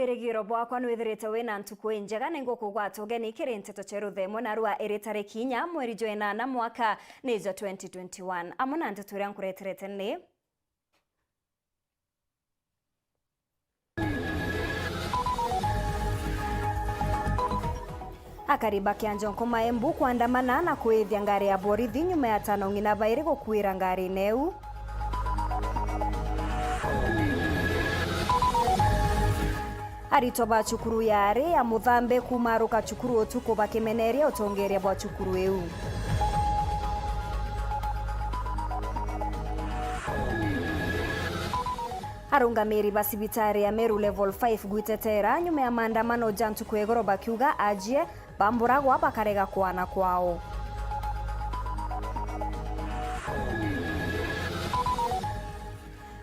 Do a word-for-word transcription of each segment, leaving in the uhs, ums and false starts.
Irigiro bwakwa nwithirite wina ntuku injega, ningukugwata ugeni kiri nteto cia rutha imwe na rua iri tariki inya mweri jwa inana mwaka ni jwa twenty twenty-one. Amwe na nteto iria nkureterete ni: Akari ba Kianjo Nkoma Embu kwandamana na kwithia ngari ya borithi nyuma ya atano ng'ina bairi gukuira ngarine iu. Aritwa ba cukuru ya ari ya Muthambi kumaruka cukuru utuku bakimeneria utongeria bwa cukuru iu. Arungamiri ba cibitari ya Meru Level five gwitetera nyuma ya maandamano ja ntuku ya igoro bakiuga ajie bamburagwa bakarega kwana kwao.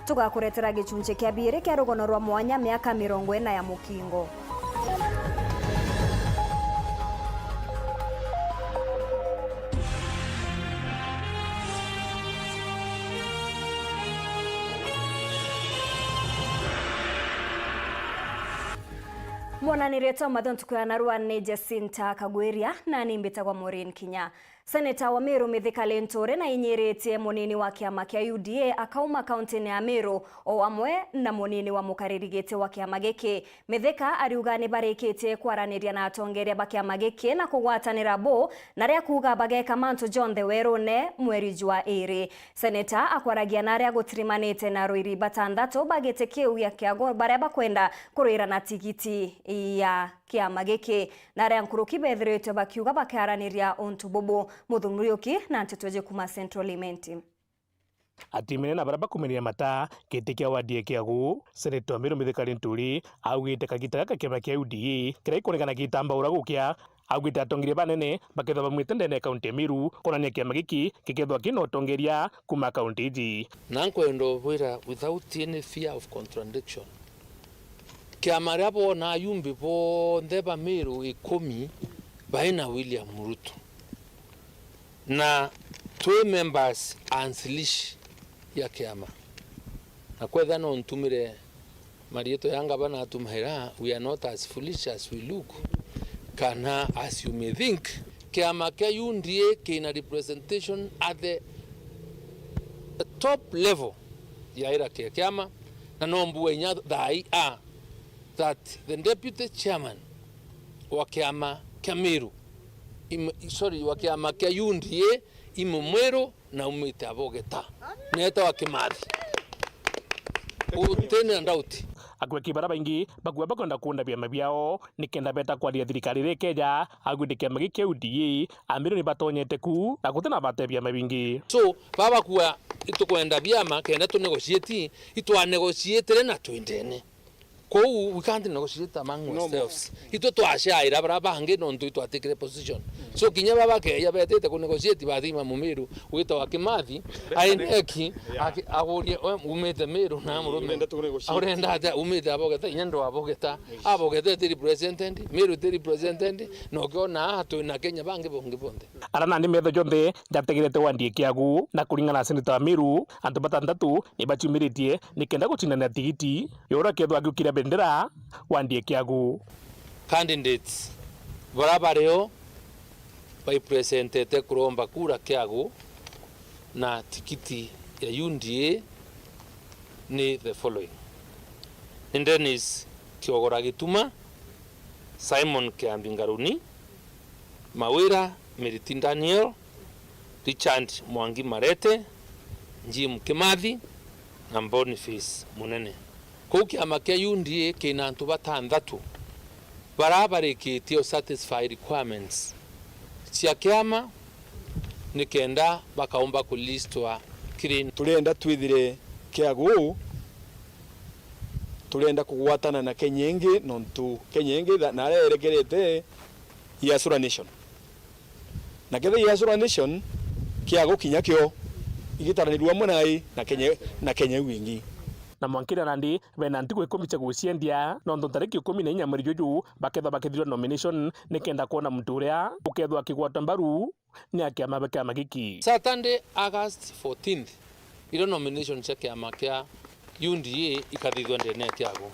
Tugakuretera gicunci kia biiri kia rugono rwa mwanya miaka mirongo ina ya mukingo. Mwonanirie twa matho ntuku ya narua ni Jacinta Kagwiria, na ni mbitagwa Maureen Kinya. Seneta wa Meru Mithika Linturi na inyiritie munini wa kiama kia U D A akauma kauntini ya Meru, o amwe na munini wa mukariri giti wa kiama giki. Mithika ariuga ni barikitie kwaraniria na atongeria ba kiama giki na kugwatanira bo, na ria kuuga bageka mantu jonthe werune mweri jwa iri. Seneta akwaragia na aria gutirimanite na ruiri batanthatu ba giti kiu gia Kiagu baria bakwenda kurwira na tigiti ya kiama giki, na aria nkuruki bethiritwe bakiuga bakiaraniria untu bubu. Muthuri Muriuki na nteto iji kuma Central Imenti. Atimene na baria bakumiria mata giti kia wadi ya Kiagu, Seneta wa Meru Mithika Linturi augite kagita gaka kiama kia U D A kiria gikuonekana gitambaura gukia. Augite atongeria banene bakethwa baumite ndene ya kaunti ya Meru, kwonania kiama giki gikethwa kina utongeria kuma kaunti iji. Na nkwenda ubwira without any fear of contradiction, kiama ria bona ayumbi bonthe ba Meru ikumi baina William Ruto, na twi members ansilishi ya kiama. Na kwethira no ntumire mariitwa ya ngavana atumaira, we are not as foolish as we look, kana as you may think. Kiama kia U D A kina representation at the top level ya ira kia kiama, na no mbua inya thaa ii a that the deputy chairman wa kiama kia Meru, im-, sorry, wa kiama kia U D A, i Mumwiru na umite Abogeta. Neetawa Kimathi. Utini na doubt. Akweki bara baingi bakua bakwenda kuunda biama biao nikenda beta kwaria thirikari iria ikeja, augite kiama giki kia U D A, Ameru ni batonyete ku na gutina bate biama bingi. So, baba kua itukwenda biama kenda tu negotiate, itwa negotiate na twendene. Kou we can't negotiate among ourselves. Itwe twacaira bara bangi nontu itwatikire position. So kinya baba keya betite ku negotiate bathima Mumiru witagwa Kimathi, aineki, aki-, agurie, "We umite Miru na murume? Urenda atia? Umite Abogeta, inya ndo Abogeta." Abogeta iti represented, Miru iti represented, na ukiona aa twina Kenya bangi bongi bonthe. Ara nandi metho jonthe jategerete wandi ya Kiagu, na kuringana na seneta wa Miru, antu batantatu ni baciumiritie nikenda gucindana tigiti ya uria akethwa agiukiria bendera wandi ya Kiagu. Candidates bara bario baipresentete kuromba kura Kiagu na tikiti ya U D A ni the following: ni Dennis Kiogora Gituma, Simon Kiambi Ngaruni, Mawira Miriti Daniel, Richard Mwangi Marete, Jim Kimathi na Boniface Munene. Kuu kiama kia U D A kina antu batanthatu bara barikitie u satisfy requirements cia kiama nikenda bakaumba kulistwa kiri. Turenda twithire Kiagu, turenda kugwatana na Kenya ingi, nontu Kenya ingi tha-, naria erekerete iasura nation. Na kethira iasura nation, Kiagu kinya kio igitaranirua amwe nai na Kenya, na Kenya iu ingi. Na mwankira nandi bena ntuku ikumi cia guciendia, nontu ntariki ikumi na inya mweri juju bakethwa bakithirwa nomination nikenda kwona muntu uria ukethwa akigwatwa mbaru ni a kiama, kiama giki. Saturday, August fourteenth, irio nomination cia kiama kia U D A ikathithua ndene ya Kiagu.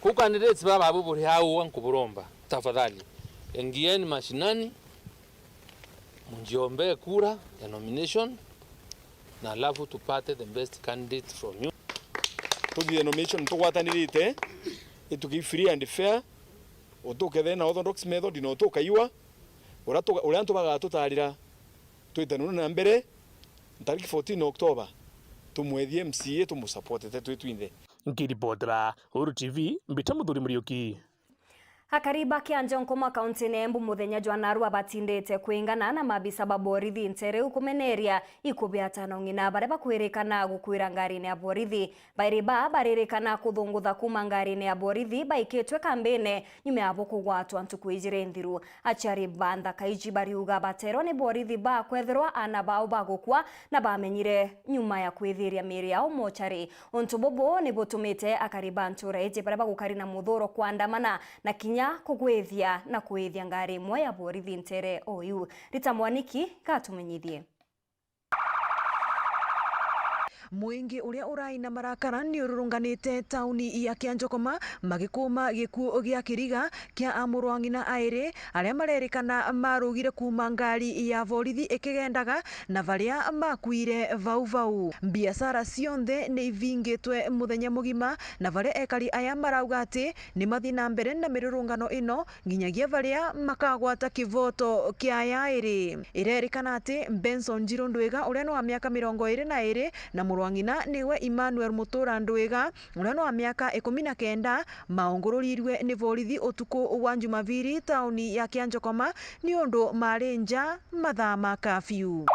Ku candidates baba babu buri au, nkuburomba, tafadhali, ingieni mashinani, mjiombee kura ya nomination, na alafu tupate the best candidate from you. Tuthithie nomination tugwatanirite, ituki free and fair, utukethe na orthodox method, na utukaiwa, uria tu-, uria antu bagatutarira, twitanure na mbere, ntariki fourteen October, tumwethie M C A, tumusupportete twi twinthe. Nkiripotera Uru T V, Mbita Muthuri Muriuki. Akari ba Kianjonkoma kaunti ya Embu muthenya jwa narua batindite kwingana na maabisa ba borithi ntere iu kumeneria ikubiata na ung'ina baria bakwirikana gukwira ngarine ya borithi. Bairi baa baririkana kuthungutha kuuma ngarine ya borithi baikitwe kambine nyuma yabo kugwatwa ntuku ijiri nthiru. Aciari ba nthaka iji bariuga baterwa ni borithi ba kwethirwa aana bao bagukua na bamenyire nyuma ya kwithiria miiri yao mochari. Untu bubu ni butumite akari ba ntura iji baria bagukari na muthuro kwandamana na kinya kugwithia na kwithia ngari imwe ya borithi ntere o iu. Rita Mwaniki gatumenyithie. Mwingi uria urai na marakara ni ururunganite tauni ya Kianjokoma magikuuma gikuu gia kiriga kia amuru a ng'ina airi aria marerikana marugire kuuma ngari ya borithi ikigendaga na baria bakuire vau vau. Biashara cionthe ni ivingitwe muthenya mugima, na baria ekari aya marauga ati ni mathi na mbere na mirurungano ino nginyagia baria makagwata kivoto kia aya airi. Irerikana ati Benson Njiru Ndwiga, uria ni wa miaka mirongo iri na iri, na muru wa ng'ina niwe Emmanuel Mutura Ndwiga, uria ni wa miaka ikumi na kenda, maungururirwe ni borithi utuku wa Jumapili tauni ya Kianjokoma niundu mari nja mathaa ma curfew.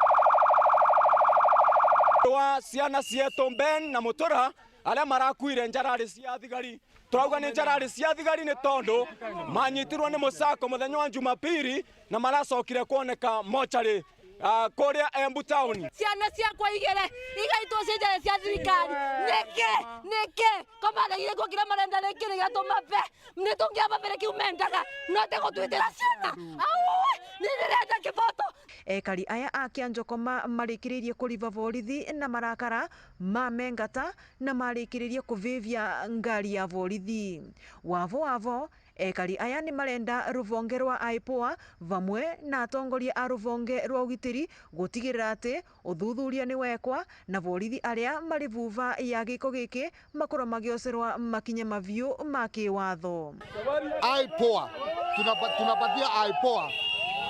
Wa ciana cietu Ben na Mutura aria marakuire njarari cia thigari, turauga ni njarari cia thigari ni tondu manyitirwe ni musako muthenya wa Jumapili na maracokire kwoneka mochari, ah, kuria Embu town. Ciana ciakwa igiri igaitwo cia njarari cia thirikari. Niki? Niki? Ko maregire kukira marenda riki ni giatuma pe? Ni tungiaba mbere kiu mendaga, no ti gutwitira ciana. Au, ni ndirenda kiboto. Ekari aya a Kianjokoma marikiririe kuriva borithi na marakara mamengata na marikiririe kuvivia ngari ya borithi. Wavo wavo, ekari aya ni marenda ruvonge rwa IPOA vamwe na atongoria a ruvonge rwa ugitiri gutigirira ati uthuthuria ni wekwa na borithi aria mari vuva ya giko giki makorwa magiocerwa makinya maviu ma kiwatho. IPOA, tunapa-, tunapatia IPOA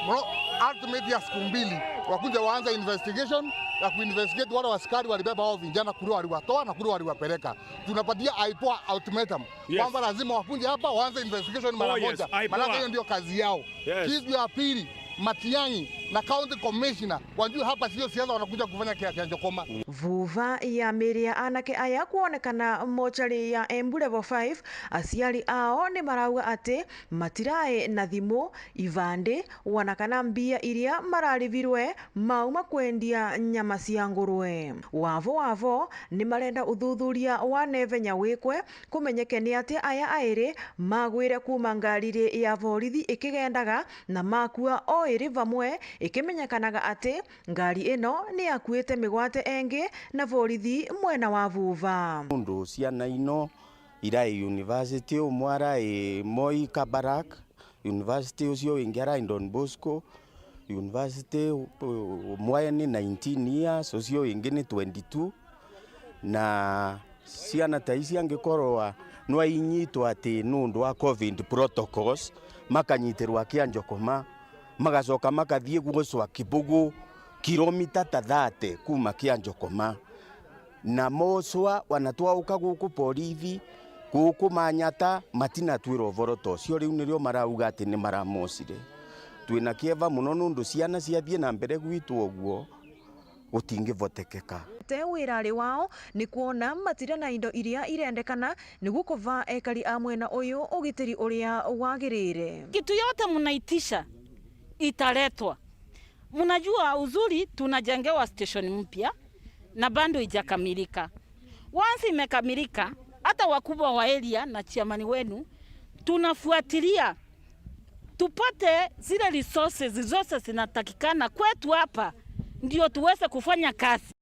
mro-, ultimate ya siku mbili, wakuje waanze investigation ya kuinvestigate wale askari walibeba hao vijana, kule waliwatoa na kule waliwapeleka. Tunapatia IPOA ultimatum, yes, kwamba lazima wakuje hapa waanze investigation mara moja. Oh, yes, IPOA. Maanake hiyo ndio kazi yao. Yes. Kitu ya pili, Matiang'i na county commissioner wajue hapa sio siasa wanakuja kufanya kia, kia Kianjokoma. Vuva ya miiri ya anake aya kwonekana mochari ya Embu Level five, aciari ao ni marauga ati matirae na thimu, ivandi, wana kana mbia iria mararivirwe mauma kwendia nyama cia ngurwe. Wavo wavo ni marenda uthuthuria wa nevenya wikwe kumenyeke ni atia aya airi magwire kuuma ngariri ya borithi ikigendaga na makua o iri vamwe, ikimenyekanaga ati ngari ino ni yakuite migwate engi na borithi mwena wa Vuva. Nundu ciana ino irai university, umwe arai Moi Kabarak University, ucio wingi arai Don Bosco University, u-, umwe ni nineteen years, ucio wingi ni twenty-two. Na ciana ta ici angikorwa nwainyitwa ati nundu wa covid protocols, makanyitirwa Kianjokoma, magacoka makathii gucwa Kibugu, kilomita ta thirty kuuma Kianjokoma. Na mocwa, wana twauka guku borithi, guku Manyata, matinatwira uvoro ta ucio, riu nirio marauga ati ni maramocire. Twina kieva muno nundu ciana ciathii na mbere gwitwa uguo, gutingivotekeka. Te wirari wao ni kwona matire na indo iria irendekana niguo kuva ekari a mwena uyu ugitiri uria wagirire. Kitu yote mnaitisha italetwa. Mnajua uzuri tunajengewa station mpya na bado ijakamilika. Once imekamilika, hata wakubwa wa area na chairman wenu tunafuatilia tupate zile resources, resources zinatakikana kwetu hapa ndio tuweze kufanya kazi.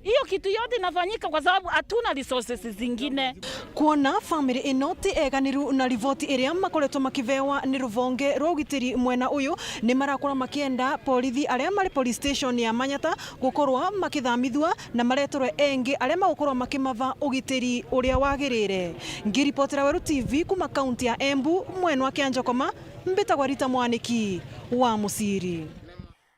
Hiyo kitu yote inafanyika kwa sababu hatuna resources zingine. Kwona family ino ti eganiru na riboti iria makoretwo makibewa ni ruvonge rwa ugitiri mwena uyu, ni marakorwa makienda borithi aria mari police station ya Manyata gukorwa makithamithua na mareterwe engi aria magukorwa makimava ugitiri uria wagirire. Ngiripotera Weru T V kuma kaunti ya Embu, mwena wa Kianjokoma, mbitagwa Rita Mwaniki wa Musiri.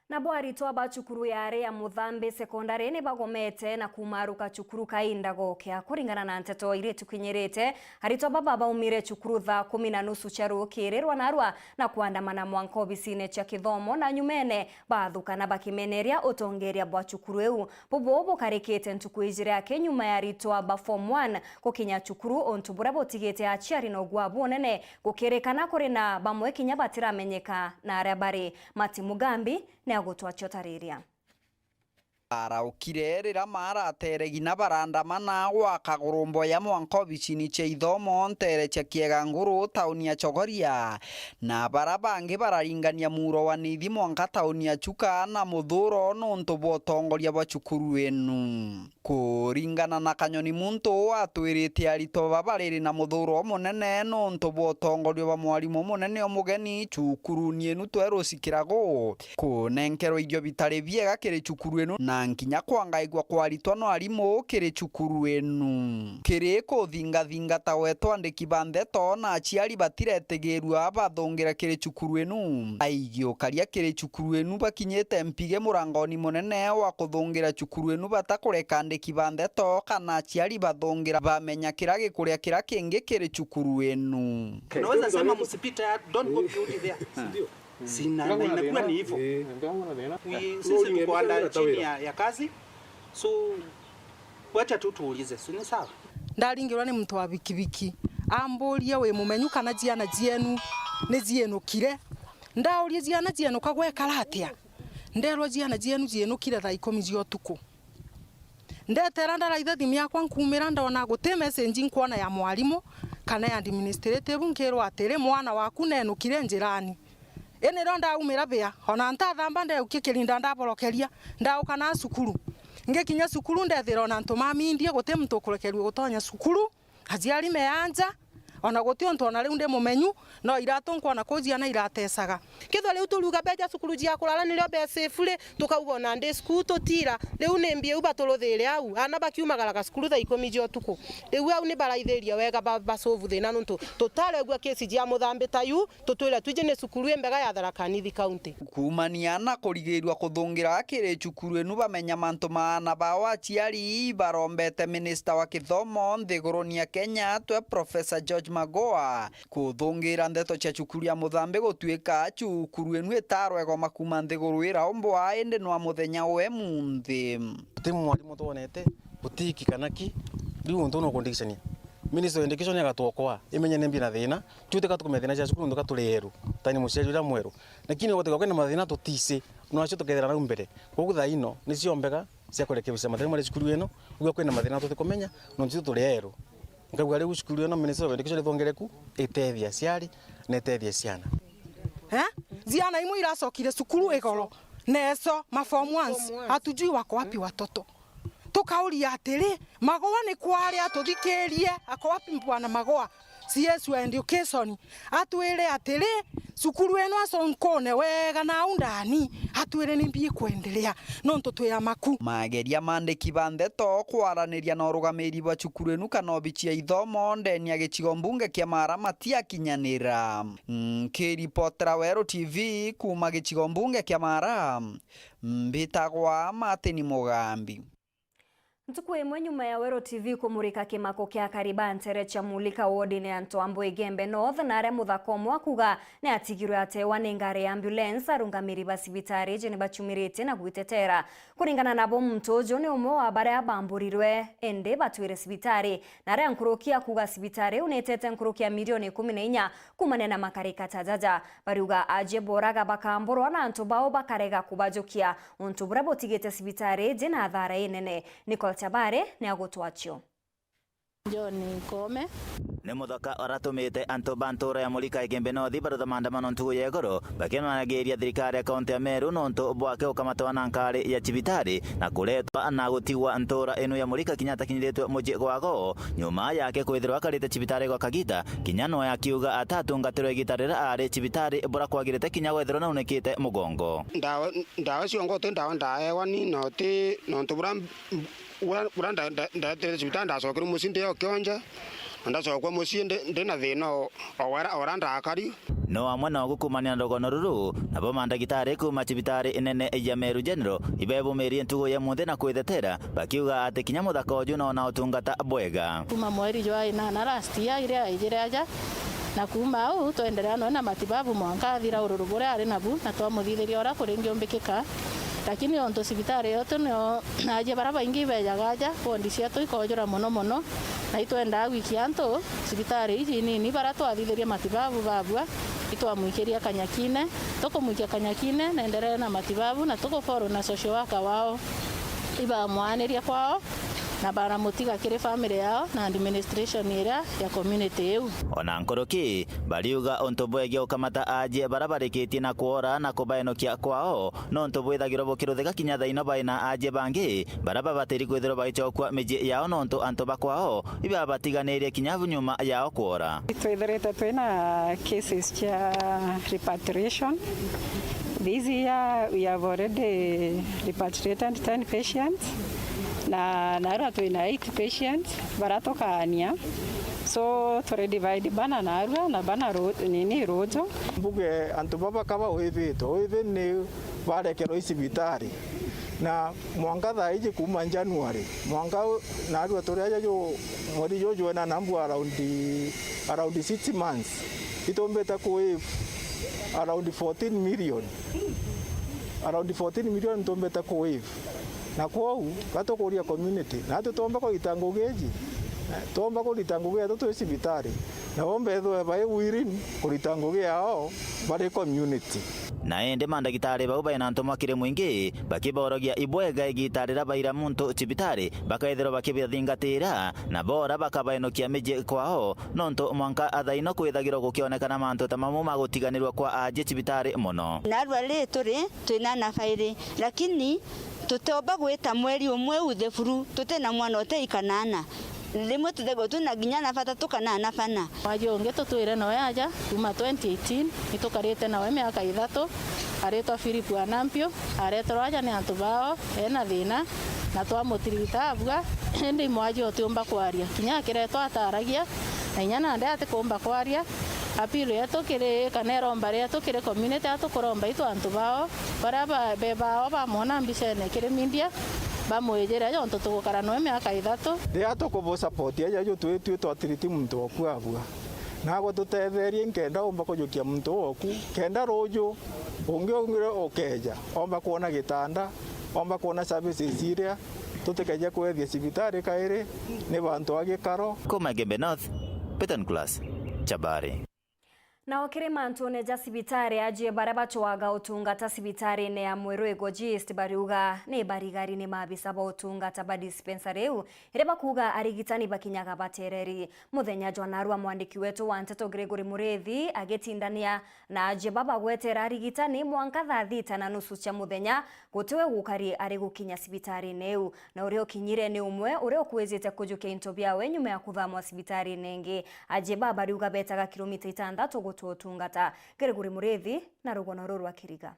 Nabo aritwa ba cukuru ya ari ya Muthambi Sekondari ni bagomete na kumaruka cukuru kainda gokea. Kuringana na nteto iria itukinyirite, aritwa baba baumire cukuru thaa kumi na nusu cia rukiri rwa narua na kuandamana mwanka obisine cia kithomo, na nyumene bathukana bakimeneria utongeria bwa cukuru iu. Bubu bukarikite ntuku ijiri aki nyuma ya aritwa ba form one gukinya cukuru, untu buria butigite aciari na ugua bunene, gukirikana kuri na bamwe kinya batiramenyeka na aria bari. Mati Mugambi ni agutwachotariria. Araukire riria marateregi na barandamana gwa kagurumbo ya mwanka obicini cia ithomo ntere cia Kiega Nguru, tauni ya Chogoria, na bara bangi bararingania muro wa nithi mwanka tauni ya Chuka na Muthuro nuntu bwa utongoria bwa cukuru inu. Kuringana na Kanyoni, muntu uu atwirite aritwa baba riri na muthuro munene nuntu bwa utongoria bwa mwarimu munene umugeni cukuruni inu Tweru Cikirago, kunenkerwa irio bitari biega kiri cukuru inu, na nkinya kwangaigua kwa aritwa na arimu kiri cukuru inu. Kiri kuthingathinga tawe twandiki ba ndeto na aciari batiretigirua bathungira kiri cukuru inu. Aigiukaria kiri cukuru inu bakinyite mpige murangoni munene wa kuthungira cukuru inu batakureka andiki ba ndeto kana aciari bathungira bamenya kira gikuria kira kingi kiri cukuru inu. Unaweza sema msipite, don't go beauty there. Sina, na inakuwa ni hivyo. We, sisi tuko under chini ya, ya kazi. So, wacha tu tuulize, si ni sawa? Ndaringirwa ni muntu wa bikibiki, amburia, "Wi mumenyu kana ciana cienu ni ciinukire?" Ndauria, "Ciana cienuka gwekara atia?" Nderwa, "Ciana cienu ciinukire thaa ikumi cia utuku." Ndetera ndaraitha thimu yakwa, nkumira, ndona guti message nkwona ya mwarimu kana ya administrative, nkirwa atiri, "Mwana waku nenukire njirani." Ii nirio ndaumira bia, ona ntathamba ndeukia kirinda ndaborokeria, ndauka na cukuru. Ngikinya cukuru, ndethira ona antu mamindie, guti muntu ukurekerua gutonya cukuru, aciari me anja, ona guti untu ona riu ndi mumenyu, no iratu nkwona kuu ciana iratesaga. Kethirwa riu turiuga beja cukuru cia kurara nirio be safe ri, tukauga ona ndi cukuru tutira. Riu ni mbi iu baturuthire au, aana bakiumagaraga cukuru thaa ikumi cia utuku. Riu au ni baraithiria wega ba, basolve thina nuntu tutaregua kesi cia muthambi ta yu, tutwire twiji ni cukuru imbega ya Tharaka Nithi County. Kuumania na kurigirua kuthungira kiri cukuru inu bamenya mantu ma aana bao, aciari barombete minista wa kithomo nthiguruni ya Kenya twe Professor George Magoha kuthungira ndeto cia cukuru ya Muthambi gutuika cukuru inu itarwegoma kuuma nthiguru iraumbwa indi nwa muthenya we munthi. Ti mwarimu twonete, gutiki kana ki, riu untu nukundikicania. Ministry of Education igatuokoa, imenye ni mbi na thina, tutika tukumenya thina cia cukuru ntuka turi eru, ta ni muciari uria mweru. Lakini gutika kwina mathina tutisi, nacio tukethira nau mbere. Kogu thaa ino, nicio mbega cia kurekebisha mathina mari cukuru ino, uga kwina mathina tutikumenya, nontu turi eru. Nkauga riu cukuru ino, Ministry of Education ithongereku, itethia aciari, na itethia ciana. Eh? Ciana imwe iracokire cukuru igoro, neso, ma form ones, hatujui wako wapi watoto. Tukauria atiri, Magoha ni kwaria atuthikirie, ako wapi bwana Magoha? C S wa education, atwire atiri, cukuru ino aconkone wega nau ndani, atwire ni mbi ikwendelea, nontu twi amaku. Mageria mandiki ba ndeto kwaraniria na urugamiri bwa cukuru inu kana obici ya ithomo ndeni ya gicigo mbunge kia Mara matiakinyanira. Nkiripotera Weru T V kuuma gicigo mbunge kia Mara, mbitagwa Martin Mugambi. Ntuku imwe nyuma ya Weru T V kumurika kimako kia akari ba ntere cia Mulika wodine ya Ntoambo Igembe North, na aria muthaka umwe akuga ni atigirwe atewa ni ngari ya ambulance, arungamiri ba cibitari iji ni bachumiritie na gwitetera. Kuringana nabo, muntu uju ni umwe wa baria bamburirwe, indi batwire cibitari, na aria nkuruki akuga cibitari iu ni itete nkuruki ya milioni ikumi na inya kumania na makarika ta jaja. Bariuga aje boraga bakamburwa na antu bao bakarega kubajukia, untu buria butigite cibitari iji na athara inene. Nicole Chabare ni agutwachio. John Koome. Ni muthoka uratumite antu ba ntuura ya Murika Igembe North barutha maandamano ntugu ya iguru, bakimanagiria thirikari ya kaunti ya Meru nontu bwake gukamatwa na nkari ya cibitari na kuretwa na gutigwa ntuura inu ya Murika kinya atakinyiritwe mucii gwago, nyuma yake kwithirwa akarite cibitari gwa kagita, kinya noe akiuga atatungatirwe igita riria ari cibitari bura kwagirite kinya gwethirwa naunikite mugongo. Ndawa, ndawa ciongo ti ndawa ndaewa ni, na ti nontu bura, bura, bura nda-, nda-, ndaeterete cibitari, ndacokere mucii ndi o kionje, na ndacokua mucii ndi, ndi na thina o, o wera, o wera ndakari. No amwe na gukumania na rugono ruru, nabo mandagitari kuuma cibitari inene ya Meru General ibebumirie ntugu ya munthi na kwithetera, bakiuga ati kinya muthaka uju nona utungata bwega. Kuuma mweri jwa inana last year iria aijire aja, na kuuma au twenderea noe na matibabu mwanka athira ururu buria ari nabu, na twamuthithiria uria kuringiumbikika. Lakini ontu cibitari yetu nio, na ajie baria baingi ibejaga aja, wondi cietu ikojura mono mono, na itwendaa gwikia antu cibitari iji inini baria twathithirie matibabu babua, itwamwikiria Kanyakine. Tukumwikia Kanyakine, nenderee na matibabu, na tukufollow na social worker wao. Ibamwaaniria kwao, na baramutiga kiri family yao na administration iria ya community iu. Ona nkuruki, bariuga untu bwegie gukamata ajie baria barikitie na kwora na kubaenukia kwao, nontu bwithagirwa bukiruthika kinya thaino baina ajie bangi baria babatiri kwithirwa bagicokua micii yao nontu antu ba kwao ibabatiganirie kinya nyuma yao kwora. Twithirite twina cases cia repatriation. This year we have already repatriated ten patients, na narua twina eight patients baria tukaania. So turi divide bana narua na bana ru-, nini ruju. Mbuge antu baba kaba withitwe, withi ni barekerwa i cibitari. Na mwanka thaa iji kuuma January, mwanka u-, narua turi aja ju-, mweri juju wena nambu around, around six months, itumbite ku wave around fourteen million. Around fourteen million itumbite ku wave. Na kwou, gatukuria community, natwi twomba kurita ngugi iji, twomba kurita ngugi yetu twi cibitari, nabo mbethwe bai willing kurita ngugi yao bari community. Na indi mandagitari bau baina ntumwa kiri mwingi, bakiborogia ibwega igita riria baira muntu cibitari, bakaithirwa bakibathingatira, na bora bakabaenukia miji kwao, nontu mwanka athaino kwithagirwa gukionekana mantu ta mamu ma gutiganirwa kwa aji cibitari mono. Narua ri turi twina ana bairi, lakini tutiomba gwita mweri umwe uthe buru tutina mwana uteikanaana. Rimwe tuthegwe twina nginya ana batatu kana ana bana. Mwaji ungi tutwire noe aja kuuma twenty eighteen, nitukarite nawe miaka ithatu, aritwa Philip Anampio, areterwa aja ni antu bao ena thina, na twamutirita abua, indi mwaji utiumba kwaria. Kinya akiretwa ataragia, na inya nandi atikumba kwaria. Appeal yetu kiri, kana iromba rietu kiri community, atukuromba itu antu bao, baria ba, be bao bamwona mbicene kiri media, bamwijire, jontu tugukara noe miaka ithatu. Riria tukubu support aja ju twi twi twatiriti muntu oku abua. Nagwe tutetherie nkenda umba kujukia muntu oku, kenda ruju ungi ungi ukeja, omba kwona gitanda, omba kwona services iria tutikeje kwethia cibitari kairi, ni bantu a gikaro. Kuma Igembe North, Peter Nicholas, Chabari. Nao kiri mantune ja cibitari, ajie baria bacwaga utungata cibitarine ya Mweru Igoji East bariuga ni barigari ni maabisa ba utungata ba dispensary iu, iria bakuuga arigitani bakinyaga batereri. Muthenya jwa narua mwandiki wetu wa nteto Gregory Muriithi agitindania na ajie babagwetera arigitani mwanka thaa thita na nusu cia muthenya, gutiwe gukari ari gukinya cibitarine iu. Na uria ukinyire ni umwe uria ukwijite kujukia into biawe nyuma ya kuthamwa cibitarine ingi. Ajie baba bariuga betaga kilomita itantatu gutua utungata. Gregory Muriithi na rugono ruru rwa Kiriga.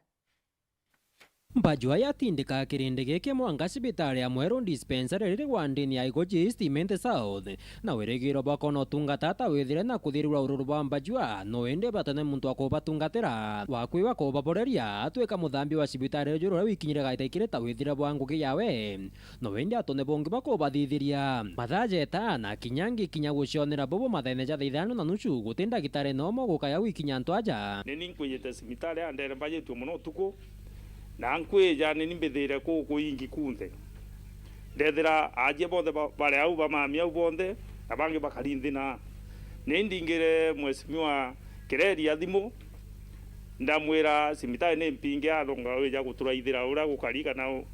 Mbajua yatindika kirindi giki mwanka cibitari ya Mweru dispensary riri wandini ya Igoji East Imenti South, na wirigiro bwa kwona utungata ta withire na kuthirua ururu bwa Mbajua, no indi batene muntu wa kubatungatira, wakwiwa kubaboreria atwika muthambi wa cibitari uju ruria wikinyire gaita ikiri ta withire bwa ngugi yawe. No indi atone bongi bakubathithiria. Mathaa jeta na kinya ngikinya gucionera bobo mathene ja thaa ithano na nusu guti ndagitari nomo gukaya gwikinya antu aja. Nini nkwijite cibitari andere mbajitue mono utuku, na nkwija nini mbithire kuku ingi kunthe. Ndethira ajie bonthe ba-, bari au bamami au bonthe, na bangi bakari nthi na. Ni ndingire Mheshimiwa Kireri a thimu, ndamwira cibitari ni mpinge athonga wija guturaithira uria gukari kana u-,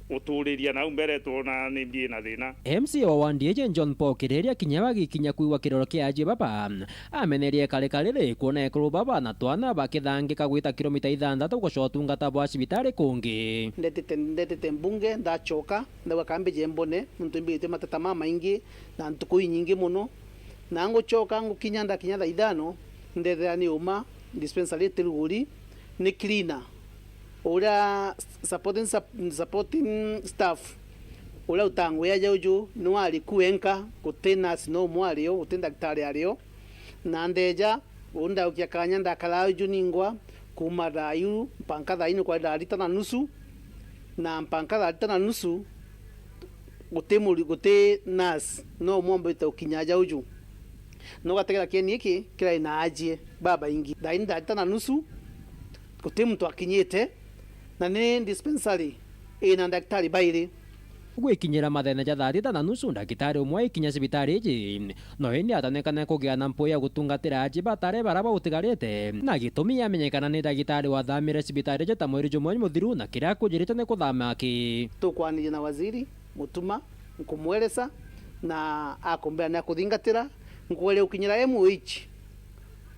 guturiria nau mbere twona ni mbi na thina. M C A wa wandi iji John Paul Kireria kinya bagikinya kwigua kiroro kia ajie baba, amenerie kare kariri kwona ekuru baba na twana bakithangika gwita kilomita ithanthatu gucoka utungata bwa cibitari kungi. Ndetete, ndetete mbunge, ndacoka, ndauga kambije mbone, nontu imbigite mateta mamaingi na ntuku inyingi mono. Na ngucoka ngukinya, ndakinya thaa ithano, ndethira ni uma, dispensary iti ruguri, ni cleaner. Uria supporting sup-, supporting staff, uria utaa ngugi aja uju, ni wari ku enka, guti nurse no umwe ario, guti ndagitari ario. Na ndeja, uu ndaukia kanya ndakaraa uju ningwa, kuuma thaa iu, mpanka thaa ine kwari thaa thita na nusu, na mpanka thaa thita na nusu, guti muri-, guti nurse no umwe ombite gukinya aja uju. No ugategera kieni giki kirari na ajie babaingi. Thaa ine, thaa thita na nusu, guti muntu akinyite, na ni dispensary ina ndagitari bairi. Gwikinyira mathene ja thaa thita na nusu, ndagitari umwe aikinya cibitari iji, no indi atonekane kugia na mpuu ya gutungatira aji batare bara bautigarite, na gitumi yamenyekana ni ndagitari wathamire cibitari iji ta mweri jumwe muthiru, na kiria akujirite ni kuthama aki. Tukwaniria na waziri Mutuma, nkumweresa, na akumbira ni akuthingatira. Nkugeria gukinyira M O H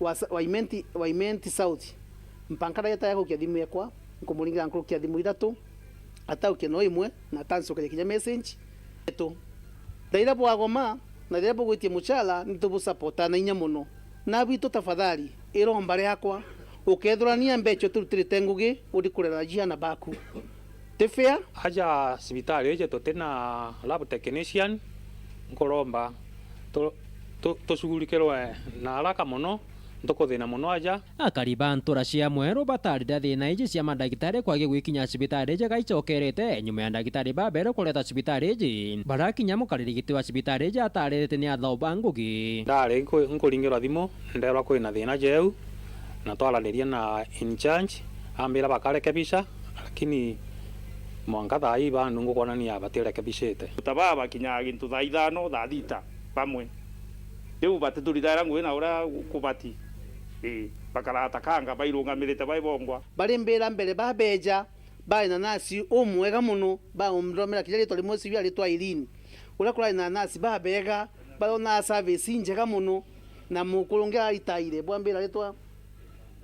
wa sa-, wa Imenti, wa Imenti South, mpanka ndagitari akukia thimu ekwa, nkumuringira nkurukia thimu ithatu, ataukia no imwe, na atancokeria kinya message yetu. Thaa iria bwagoma, na riria bugwitie mucara, nitubusapota na inya mono. Na bitu tafadhali, iromba riakwa, ukethurania mbeca turutirite ngugi, uri kurera ciana baku. Ti fair. Aja cibitari iji tuti na lab technician, nkuromba tu-, tu-, tucugurikirwe na haraka mono, ntukuthina mono aja. Akari ba ntura cia Mweru batarire thina iji cia mandagitari kwagi gwikinya cibitari iji gaicokerete nyuma ya ndagitari baberu kureta cibitari iji. Barakinya mukariri giti wa cibitari iji atarite ni athao ba ngugi. Ndari nku-, nkuringirwa thimu, nderwa kwina thina jeu, na twaraniria na in charge, ambira bakarekebisha, lakini mwanka thaa ii bandu ngukwonania batirekebishite. Guta baa bakinyaga gintu thaa ithano, thaa thita bamwe. Riu batiturithaira ngugi na uria kubati. Ii, bakaratakanga bairungamirite bai bongwa. Bari mbira mbere babeja, bari na nasi umwega mono, baumthomera kinya ritwa rimwe siu aritwa Irene. Uria kurari na nasi babega, baronaga service injega mono, na mukuru ungi aritaire, bwambira ritwa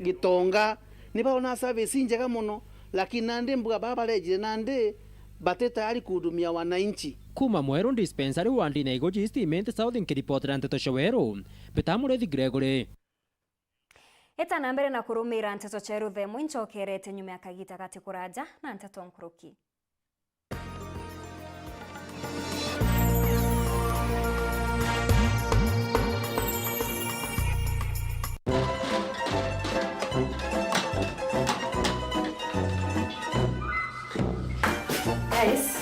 Gitonga, ni baronaga service injega mono, lakini nandi mbuga baba barejire nandi bati tayari kuhudumia wananchi. Kuma Mweru Dispensary wandine Igoji East Imenti South, nkiripotera nteto cia Weru, Mbita Murithi Gregory. Eta na mbere na kurumira nteto cia ruthe imwe, incokerete nyuma ya kagita gati kuraja na nteto nkuruki. Guys,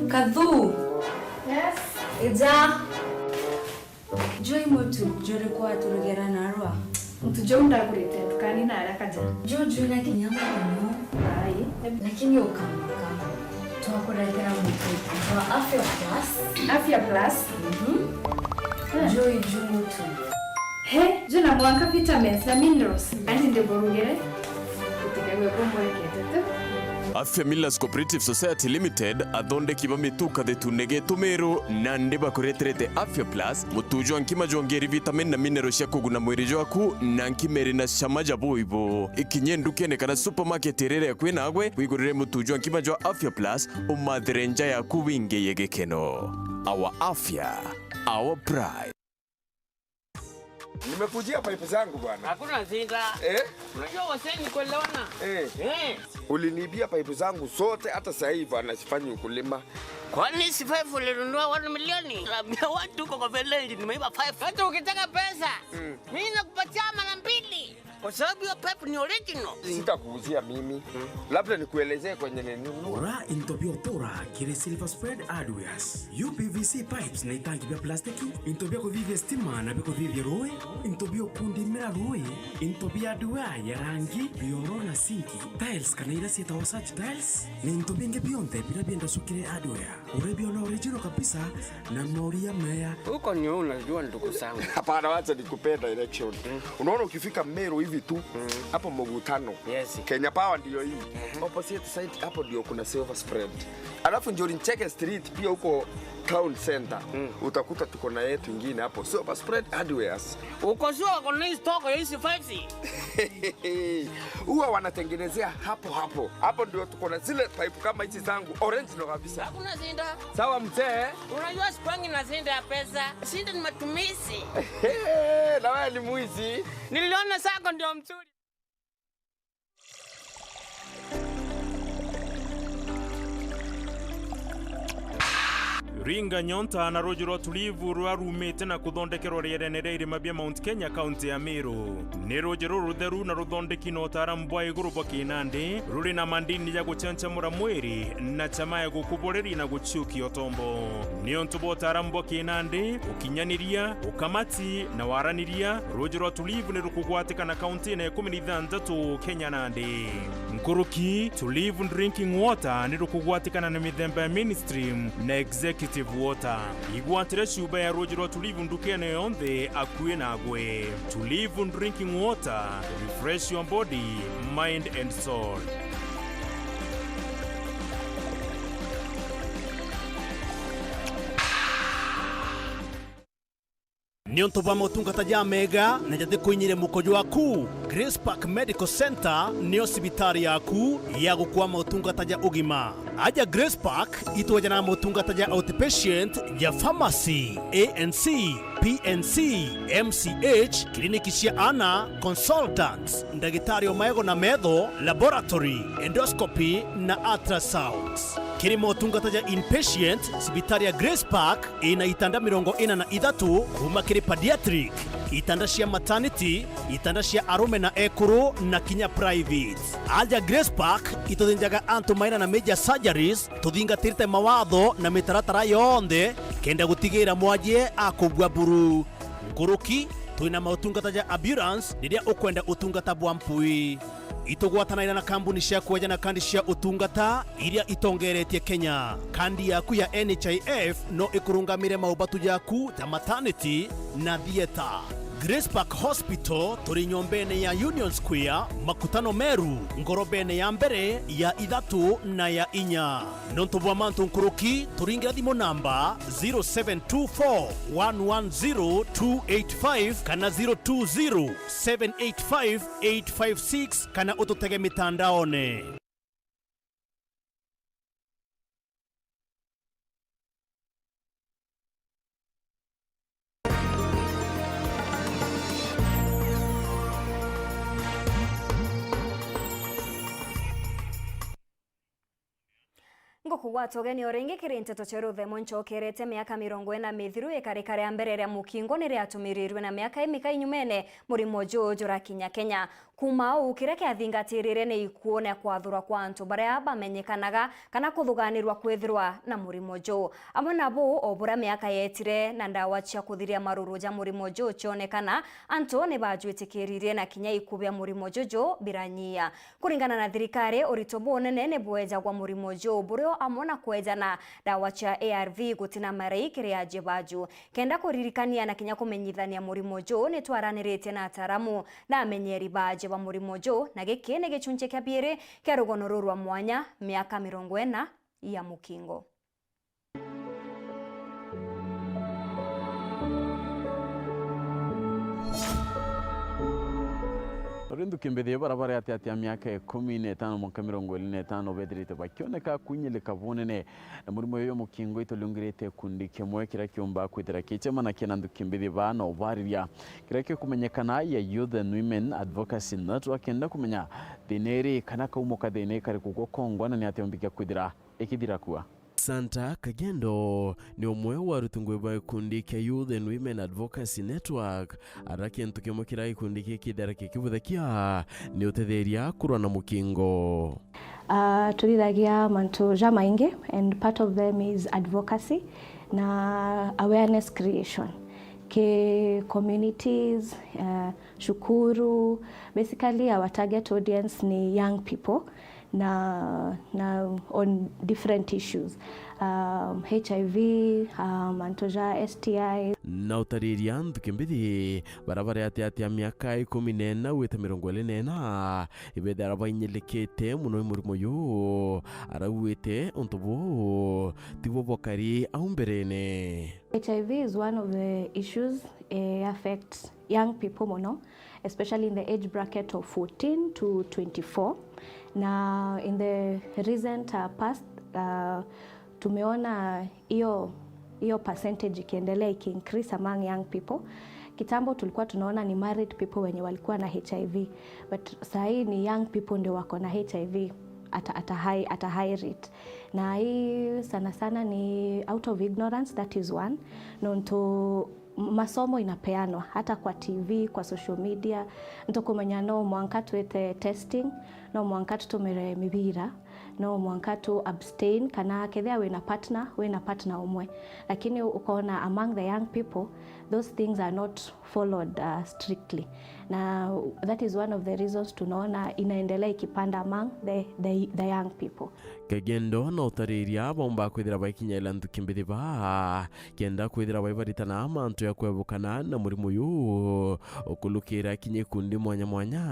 Kathu. Yes. Ija. Juu i mutu juriku waturugera narua? Mutu juu ndagurite ndukani na aria kaja. Juu juu na kinya muno. Ai. Lakini ukama, ukama. Twakuretera mutu wa Afya Plus. Afya Plus? Mhm. Eh. Juu i juu mutu. He, juu na mwanka vitamins na minerals. Anti ndiburugire. Utikagwe kumwekete tu. Afya Millers Cooperative Society Limited, athondeki ba mitu kathetune getu Meru, nandi bakureterete Afya Plus, mutu jwa nkima jwongeri vitamin na mineral cia kuguna mwiri jwaku, na nkima iri na cama ja buibu. Ikinye ndukene kana supermarket iria iri akui nagwe, wigurire mutu jwa nkima jwa Afya Plus, umathire nja yaku wingeye gikeno. Our Afya, our pride. Nimekujia pipe zangu bwana. Hakuna shida. Eh? Unajua wasee ni kuelewana. Eh. Eh. Uliniibia pipe zangu zote, hata sasa hivi bwana sifanyi ukulima. Kwani si five ulinunua one million? Ambia watu uko kwa village nimeiba five. Hata ukitaka pesa, mm, mimi nakupatia mara mbili. Kwa sababu hiyo pipe ni original. Sitakuuzia mimi. Labda nikuelezee kwenye nilinunua. Ura into bia utura kiri Silver Spread Hardwares. U P V C pipes na itangi bia plastiki, into bia kuthithia stima na bia kuthithia rui, into bia ukundimira rui, into bia hardware ya rangi, bioro na sinki, tiles kana iria cietagwa search tiles, na into bingi bionthe biria bienda cukire hardware. Urebi ona original kabisa na mauria meya. Huko ndio unajua, ndugu zangu. Hapana, wacha nikupea direction. Unaona, ukifika Meru hivi tu, hapo Mugutano. Yes. Kenya Power ndio hii. Opposite side hapo ndio kuna Silver Spread. Alafu Njuri Ncheke Street pia huko town center, utakuta tuko na yetu ingine hapo. Silver Spread Hardwares. Uko sure wako na hii stock ya hizi pipes? Huwa wanatengenezea hapo hapo. Hapo ndio tuko na zile pipe kama hizi zangu, original kabisa. Hakuna shida. Sawa mzee. Unajua sikuangi na shida ya pesa. Shida ni matumizi. Na wewe ni mwizi. Niliona sako ndio mzuri. Ringa nyonta na ruuji rwa Tulivu ruria ruumite na kuthondekerwa rierene ria irima bia Mount Kenya, kaunti ya Meru. Ni ruuji ruru rutheru na ruthondeki na utaaramu bwa iguru bwa kinandi, ruri na mandini ja guchanchamura mwiri na chama ya gukubureria na guchukia utombo. Niuntu bwa utaaramu bwa kinandi, ukinyaniria, ukamati na waraniria, ruuji rwa Tulivu ni rukugwatikana kaunti-ini ya ikumi na ithanthatu Kenya nandi. Nkuruki, Tulivu Drinking Water ni rukugwatikana na mithemba ya mainstream na executive water. Igwatire chuba ya ruuji rwa Tulivu ndukene yonthe akui nagwe. Tulivu Drinking Water, refresh your body, mind and soul. Niuntu bwa motungata jamega na jathi kuinyire muko jwaku, Grace Park Medical Center nio cibitari yaku ya gukua motungata ja ugima. Aja Grace Park itwejana na motungata ja outpatient, ja pharmacy, A N C, P N C, M C H, kiriniki cia ana, consultants, ndagitari o maego na metho, laboratory, endoscopy na ultrasounds. Kiri motungata ja inpatient, cibitari ya Grace Park ina itanda mirongo ina na ithatu kuma kiri pediatric, itanda cia maternity, itanda cia arume na ekuru na kinya private. Aja Grace Park ituthinjaga antu maina na major surgeries, tuthingatirite mawatho na mitaratara yonthe kenda gutigira mwajie akubua buru. Nkuruki, twina mautungata ja ambulance riria ukwenda utungata bwa mpui. Itugwatanaira na kambuni cia kweja na kandi cia utungata iria itongeretie Kenya. Kandi yaku ya N H I F no ikurungamire maubatu jaku ja maternity na theatre. Grace Park Hospital turi nyombene ya Union Square, Makutano Meru, ngorobene ya mbere, ya ithatu na ya inya. Nontu bwa mantu nkuruki, turingira thimu namba zero seven two four one one zero two eight five kana zero two zero seven eight five eight five six kana ututege mitandaone. Ngukugwata ugeni o ringi kiri nteto cia ruthemo. Ncokerete miaka mirongo ina mithiru ikarika ria mbere ria mukingo ni riatumirirwe na miaka imika inyumene murimo juu jurakinya Kenya. Kuuma uu, kiria kiathingatirire ni ikuo na kwathurwa kwa antu baria bamenyekanaga kana kuthuganirwa kwithirwa na murimo juu. Amwe na buu, o buria miaka yeetire na ndawa cia kuthiria maruru ja murimo juu cionekana, antu ni bajwitikiririe na kinya iku bia murimo juju biranyia. Kuringana na thirikari, urito bunene ni bwejagwa murimo juu, burio amwe na kwejana ndawa cia A R V gutina marai kiri ajie baju. Kenda kuririkania na kinya kumenyithania murimo juu, ni twaraniritie na ataaramu na amenyeri baaje ba murimo juu, na giki ni gichunchi kia biiri kia rugono ruru rwa mwanya, miaka mirongo ina ya mukingo. Uri nthuki mbithi, bara bari ati ati ya miaka ikumi na itano mwanka mirongo iri na itano bethirite bakioneka kuinyilika bunene na murimo uyu mukingo. Itulungirite gikundi kimwe kiria kiumba kwithira kichemanakia na nthuki mbithi baa na ubariria kiria kikumenyekana ya Youth and Women Advocacy Network, kenda kumenya thina iri kana kaumo ka thina kariku gukongwa na ni atia umbikia kwithira ikithira kua. Santa Kagendo ni umwe wa aruti ngugi ba gikundi kia Youth and Women Advocacy Network, ara kintu kimwe kiria gikundi giki kithera gikibuthakia ni utetheria kurwa na mukingo. Ah, tuthithagia mantu jamaingi, and part of them is advocacy na awareness creation ki communities, eh, cukuru. Basically, our target audience ni young people na, na on different issues, um, H I V, um, mantu ja S T I. Na utariria nthuki mbithi, bara bari ati ati a miaka ikumi na ina gwita mirongo iri na ina, ibethira bainyirikite mono i murimo uyu, arauite untu buu tibo bwakari au mberene. H I V is one of the issues, eh, affects young people mono, especially in the age bracket of fourteen to twenty-four. Na in the recent, uh, past, uh, tumeona hiyo, hiyo percentage ikiendelea iki increase among young people. Kitambo tulikuwa tunaona ni married people wenye walikuwa na H I V, but sahii ni young people ndio wako na H I V at a, at a high, at a high rate. Na hii sana sana ni out of ignorance, that is one. Nontu m-, masomo inapeanwa hata kwa T V, kwa social media. Ntukumenya no mwanka twite testing, no mwanka tutumire mibira, no mwanka tu abstain, kana kethia wina partner, wina partner umwe. Lakini ukoona among the young people, those things are not followed, uh, strictly. Na that is one of the reasons tunaona inaendelea ikipanda among the, the, the young people. Kagendo na utariria baumba kwithira baikinyaira nthuki mbithi baa, kenda kwithira baibaritana mantu ya kwebukana na murimo uyu, ukulukira kinya ikundi mwanya mwanya,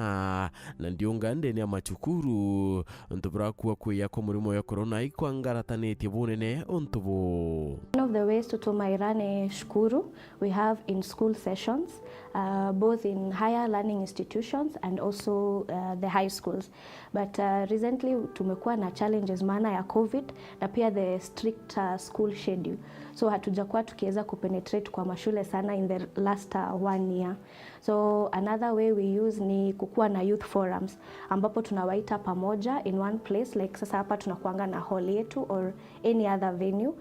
na ndiunga ndene ya macukuru, untu burakua kwia kwa murimo ya corona ikwangaratanitye bunene untu bu. One of the ways tutumaira ni cukuru. We have in school sessions, uh, both in higher learning institutions and also, uh, the high schools. But, uh, recently tumekuwa na challenges maana ya covid na pia the strict, uh, school schedule. So hatujakuwa tukiweza kupenetrate kwa mashule sana in the last, uh, one year. So another way we use ni kukuwa na youth forums, ambapo tunawaita pamoja in one place, like sasa hapa tunakuanga na hall yetu or any other venue,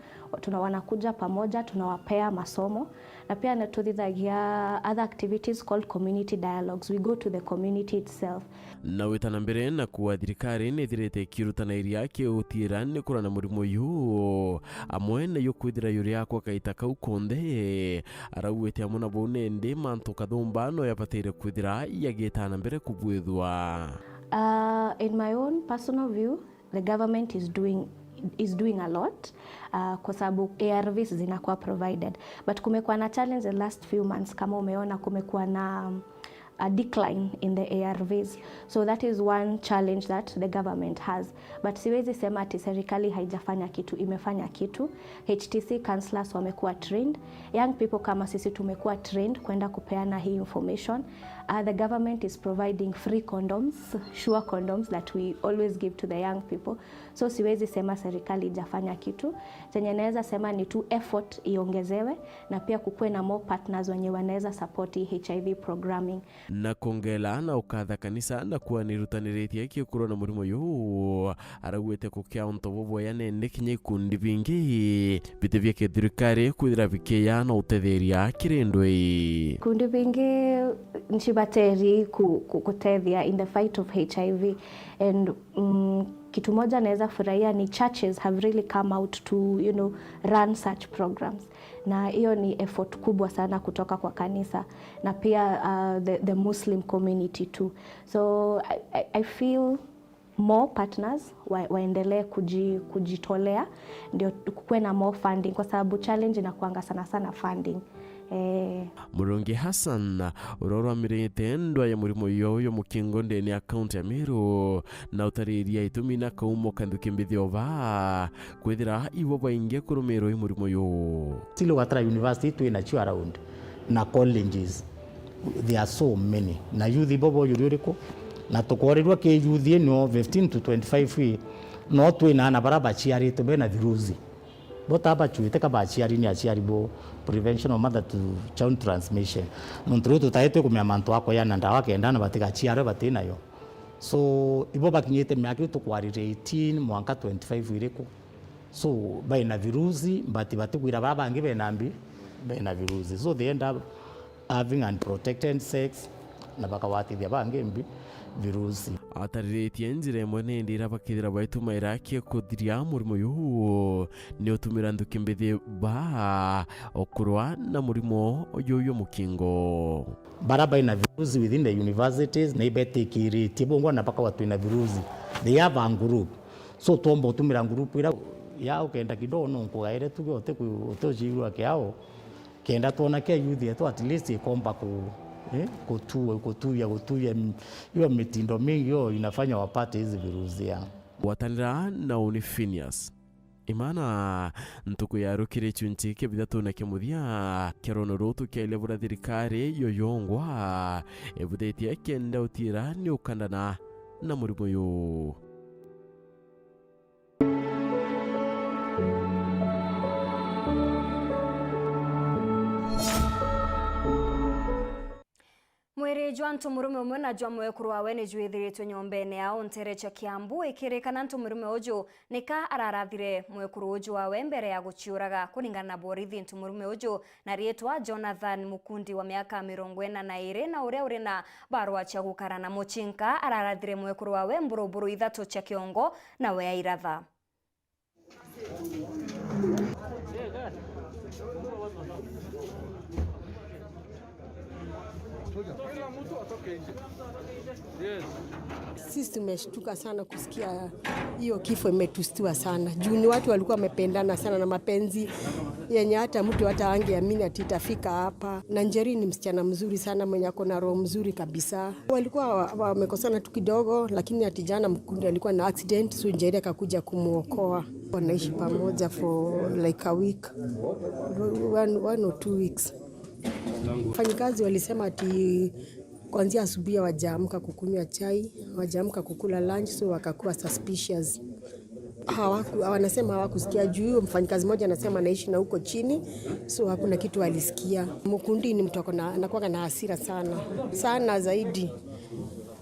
tuna-, wanakuja pamoja, tunawapea masomo, na pia na-, tuthithagia other activities called community dialogues. We go to the community itself. Na wita na mbere na kuuga thirikari nithirite ikirutanairia kiutira ni kurana murimo uyu, amwe nayo kwithira yuri akwa kaita kau konthe, arauite amwe na bau nindi mantu kathumba no yabatire kwithira yagita na mbere kubwithwa. Uh, in my own personal view, the government is doing, is doing a lot, uh, kwa sababu A R Vs zinakuwa provided. But kumekuwa na challenge the last few months, kama umeona kumekuwa na, um, a decline in the A R Vs. So that is one challenge that the government has. But siwezi sema ati serikali haijafanya kitu, imefanya kitu. H T C counselors wamekuwa trained. Young people kama sisi tumekuwa trained kwenda kupeana hii information. Uh, the government is providing free condoms, sure condoms that we always give to the young people. So siwezi sema serikali ijafanya kitu. Chenye naweza sema ni tu effort iongezewe na pia kukuwe na more partners wenye wanaweza support hii H I V programming. Na kongela na ukatha kanisa na kuwa nirutaniritie kiukurwa na murimo uyu, arauite kukia untu bubwea nende kinya ikundi bingi biti bia kithirikari kwithira bikiya na utetheria kiri ndwi. Ikundi bingi nchibateri ku-, ku-, kutethia in the fight of H I V. And, mm, kitu moja naweza furahia ni churches have really come out to, you know, run such programs. Na hiyo ni effort kubwa sana kutoka kwa kanisa. Na pia, uh, the, the Muslim community too. So I, I, I feel more partners wa-, waendelee kuji-, kujitolea, ndio kukuwe na more funding, kwa sababu challenge inakuanga sana sana funding. Eh. Murungi Hassan, uria urwamirite ndwa ya murimo uyu mukingo ndene ya kaunti ya Meru, na utariria itumi na kaumo ka nthuki mbithi o baa, kwithira ibo baingi kurumirwa i murimo uyu. Still Gatara University twi nacio around, na colleges, there are so many. Na youth ibo boyuri uriku? Na tukorirwa ki youth ino fifteen to twenty-five ii, no twina ana bara baciaritwe bena virusi. Bo ta bacuite ka baciari ni aciari bo prevention of mother to child transmission. Nontu riu tutaitwe kumenya mantu a kuyana ndawa kenda na batigaciarwe batinayo. So, ibo bakinyite miaka iu tukwarire eighteen mwanka twenty-five iriku? So, baina virusi, but batikwira baa bangi bena mbi, bena virusi. So, they end up having unprotected sex, na bakawatithia bangi mbi, virusi. Atariritie njira imwe nindi iria bakethira baitumaira kia kuthiria murimo juu, ni utumira nthuki mbithi baa okurwa na murimo juju mukingo. Bara baina virusi within the universities, na ibetikiritie bongwa na bakawa twina virusi. They have a group. So, twomba utumira group ira ya ukenda kidogo no nkugaire tuge uti ku-, uti ucigua kiao. Kenda twona kia youth yetu at least ikomba ku-, eh, kutu-, kutuya, kutuya m-, iyo mitindo mingi iyo inafanya wapate hizi virusi ya. Gwatanira na uni Phineas. Imana, ntuku ya rukiri chunchi kia bithatuna kia muthia, kia rono rutu kia ile bura thirikari yoyongwa, ibuthitie kenda utira ni ukandana na murimo uyu. Mwiri jwa ntu murume umwe na jwa mwekuru wawe ni jwithiritwe nyombeene yao ntere cia Kiambu, ikirikana ntu murume uju nika ararathire mwekuru uju wawe mbere ya guciuraga. Kuringana na borithi, ntu murume uju na riitwa Jonathan Mukundi wa miaka mirongo ina na iri na uria uri na barua cia gukara na mucinka, ararathire mwekuru wawe mburuburu ithatu cia kiongo, nawe airatha. Sisi tumeshtuka sana kusikia hiyo kifo, imetustua sana. Juu ni watu walikuwa wamependana sana na mapenzi yenye hata mtu hata angeamini ati itafika hapa. Na Njeri ni msichana mzuri sana, mwenye ako na roho mzuri kabisa. Walikuwa wa-, wamekosana tu kidogo, lakini ati jana Mkundi alikuwa na accident, so Njeri akakuja kumuokoa. Wanaishi pamoja for like a week, one, one or two weeks. Wafanyikazi walisema ati kuanzia asubuhi hawajaamka kukunywa chai, hawajaamka kukula lunch, so wakakuwa suspicious. Hawaku-, wanasema hawakusikia juu huyo mfanyikazi mmoja anasema anaishi na huko chini, so hakuna kitu alisikia. Mukundi ni mtu ako na, anakuwaga na hasira sana, sana zaidi.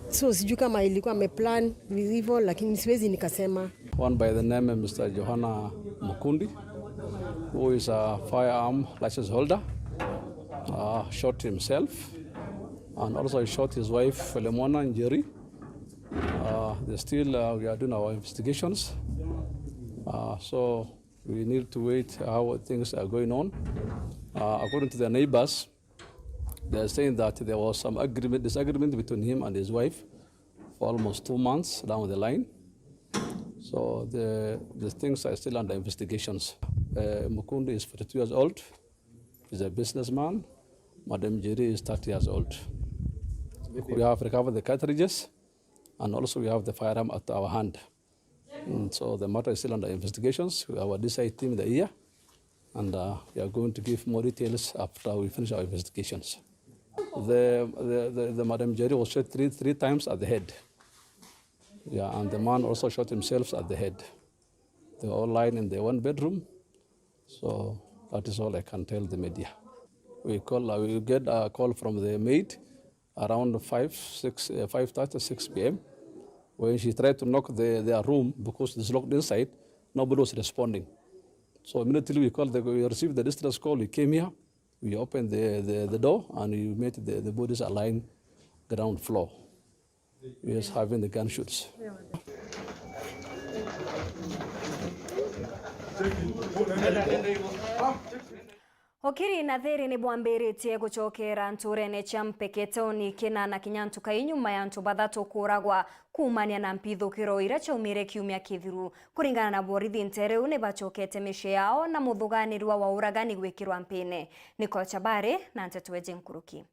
So sijui kama ilikuwa ameplan hivyo, lakini siwezi nikasema. One by the name of Mister Johana Mukundi, who is a firearm license holder, uh, shot himself and also shot his wife, Filemona Njeri. Uh, they still, uh, we are doing our investigations. Uh, so we need to wait how things are going on. Uh, according to the neighbors, they are saying that there was some agreement, disagreement between him and his wife for almost two months down the line. So the, the things are still under investigations. Uh, Mukundi is forty-two years old. He's a businessman. Madam Njeri is thirty years old. We have recovered the cartridges, and also we have the firearm at our hand. Mm, so the matter is still under investigations. We have a D C I team there, and, uh, we are going to give more details after we finish our investigations. The, the, the, the Madam Njeri was shot three, three times at the head. Yeah, and the man also shot himself at the head. They all lying in the one bedroom. So that is all I can tell the media. We call, uh, we get a call from the maid around five, six, uh, five thirty, six p m. When she tried to knock the, their room because it's locked inside, nobody was responding. So immediately we called the, we received the distress call, we came here, we opened the, the, the door, and we met the, the bodies are lying ground floor. Yes, having the gunshoots. Ukiri na thiri ni bwambiritie gucokera nturene cia Mpeketoni kina na kinya ntuka inyuma ya antu bathatu kuuragwa kuumania na mpithukiro iria ciaumire kiumia kithiru. Kuringana na borithi, ntere iu ni bacokete micii yao na muthuganirua wa uragani gwikirwa mpine. Nicole Chabari na nteto eji nkuruki.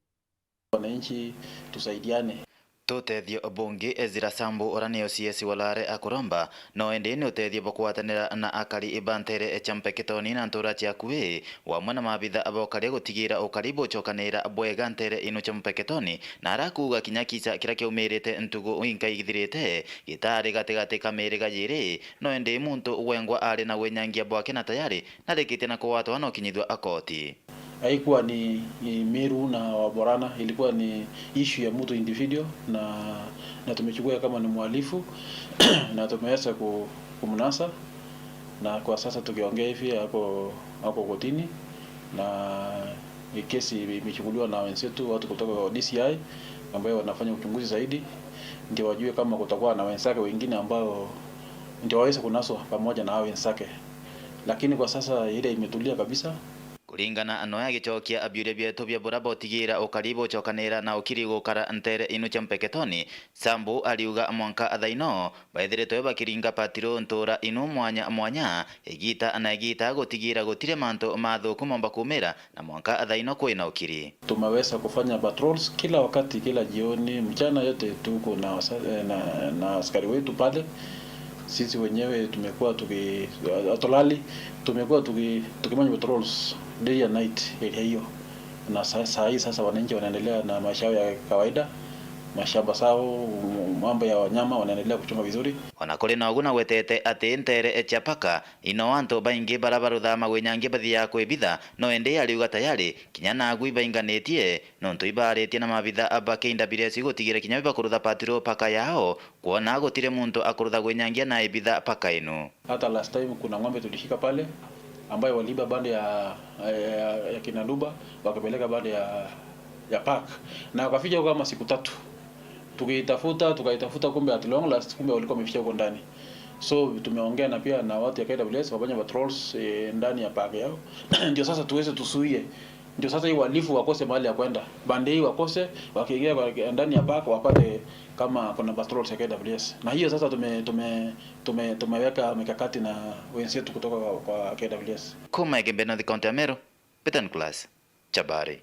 Wananchi tusaidiane. Tutethio bungi Ezra Sambu, uria ni O C S wa Lare akuromba, no indi ni utethio bwa kugwatanira na akari ba ntere cia Mpeketoni na ntura cia akui, wamwe na maabitha ba ukaria gutigira ukari bucokanira bwega ntere ino cia Mpeketoni, na arakuuga kinya kisa kiria kiaumirite ntugu inkaithirite gitari gatigati ka miriga yiri, no indi muntu wengwa ari na winyangia bwake na tayari narikitie na kugwatwa na ukinyithua akoti. Haikuwa ni, ni Meru na Waborana, ilikuwa ni issue ya mtu individual, na, na tumechukua kama ni mhalifu na tumeweza ku-, kumnasa. Na kwa sasa tukiongea hivi, ako, ako kotini na kesi imechukuliwa na wenzetu, watu kutoka D C I ambao wanafanya uchunguzi zaidi, ndio wajue kama kutakuwa na wenzake wengine ambao ndio waweze kunaswa pamoja na hao wenzake, lakini kwa sasa ile imetulia kabisa. Kuringana noe agicokia biuria bietu bia bura botigira ukari bucokanira na ukiri gukara ntere inu cia Mpeketoni, Sambu ariuga mwanka thaino baithiritwe bakiringa patrol ntura inu mwanya mwanya, igita na igita, gutigira gutiri mantu mathuku momba kumira, na mwanka thaino kwina ukiri. Tumeweza kufanya patrols kila wakati, kila jioni, mchana yote tuko na wasa-, eh, na, na askari wetu pale. Sisi wenyewe tumekuwa tuki-, hatulali, tumekuwa tuki-, tukifanya patrols day and night area hiyo. Na sa-, saa hii sasa wananchi wanaendelea na maisha yao ya kawaida, mashamba zao, mambo ya wanyama wanaendelea kuchunga vizuri. Ona kuri na ugu, nagwetete ati ntere cia paka ino antu baingi bara baruthaa magwinyangia bathiaga kwibitha, no indi ariuga tayari kinya nagu ibainganitie, nontu ibaaritie na mabitha ba K W S gutigira kinya bibakurutha patrol paka yao, kwona gutiri muntu akurutha gwinyangia na ibitha paka inu. Hata last time kuna ng'ombe tulishika pale ambayo waliiba baada ya, ya, ya kina Luba wakapeleka baada ya, ya park, na wakaficha huko kama siku tatu, tukiitafuta tukaitafuta, kumbe at long last, kumbe walikuwa wameficha huko ndani. So tumeongea na pia na watu ya K W S wafanye patrols eh, ndani ya park yao ndio sasa tuweze tusuie, ndio sasa hii wahalifu wakose mahali ya kwenda, baada hii wakose, wakiingia kwa ndani ya park wapate kama kuna patrols ya K W S. Na hiyo sasa tume-, tume-, tume-, tumeweka mikakati na wenzetu kutoka kwa, kwa K W S. Kuma Igembe North, County ya Meru, Peter Nicholas, Chabari.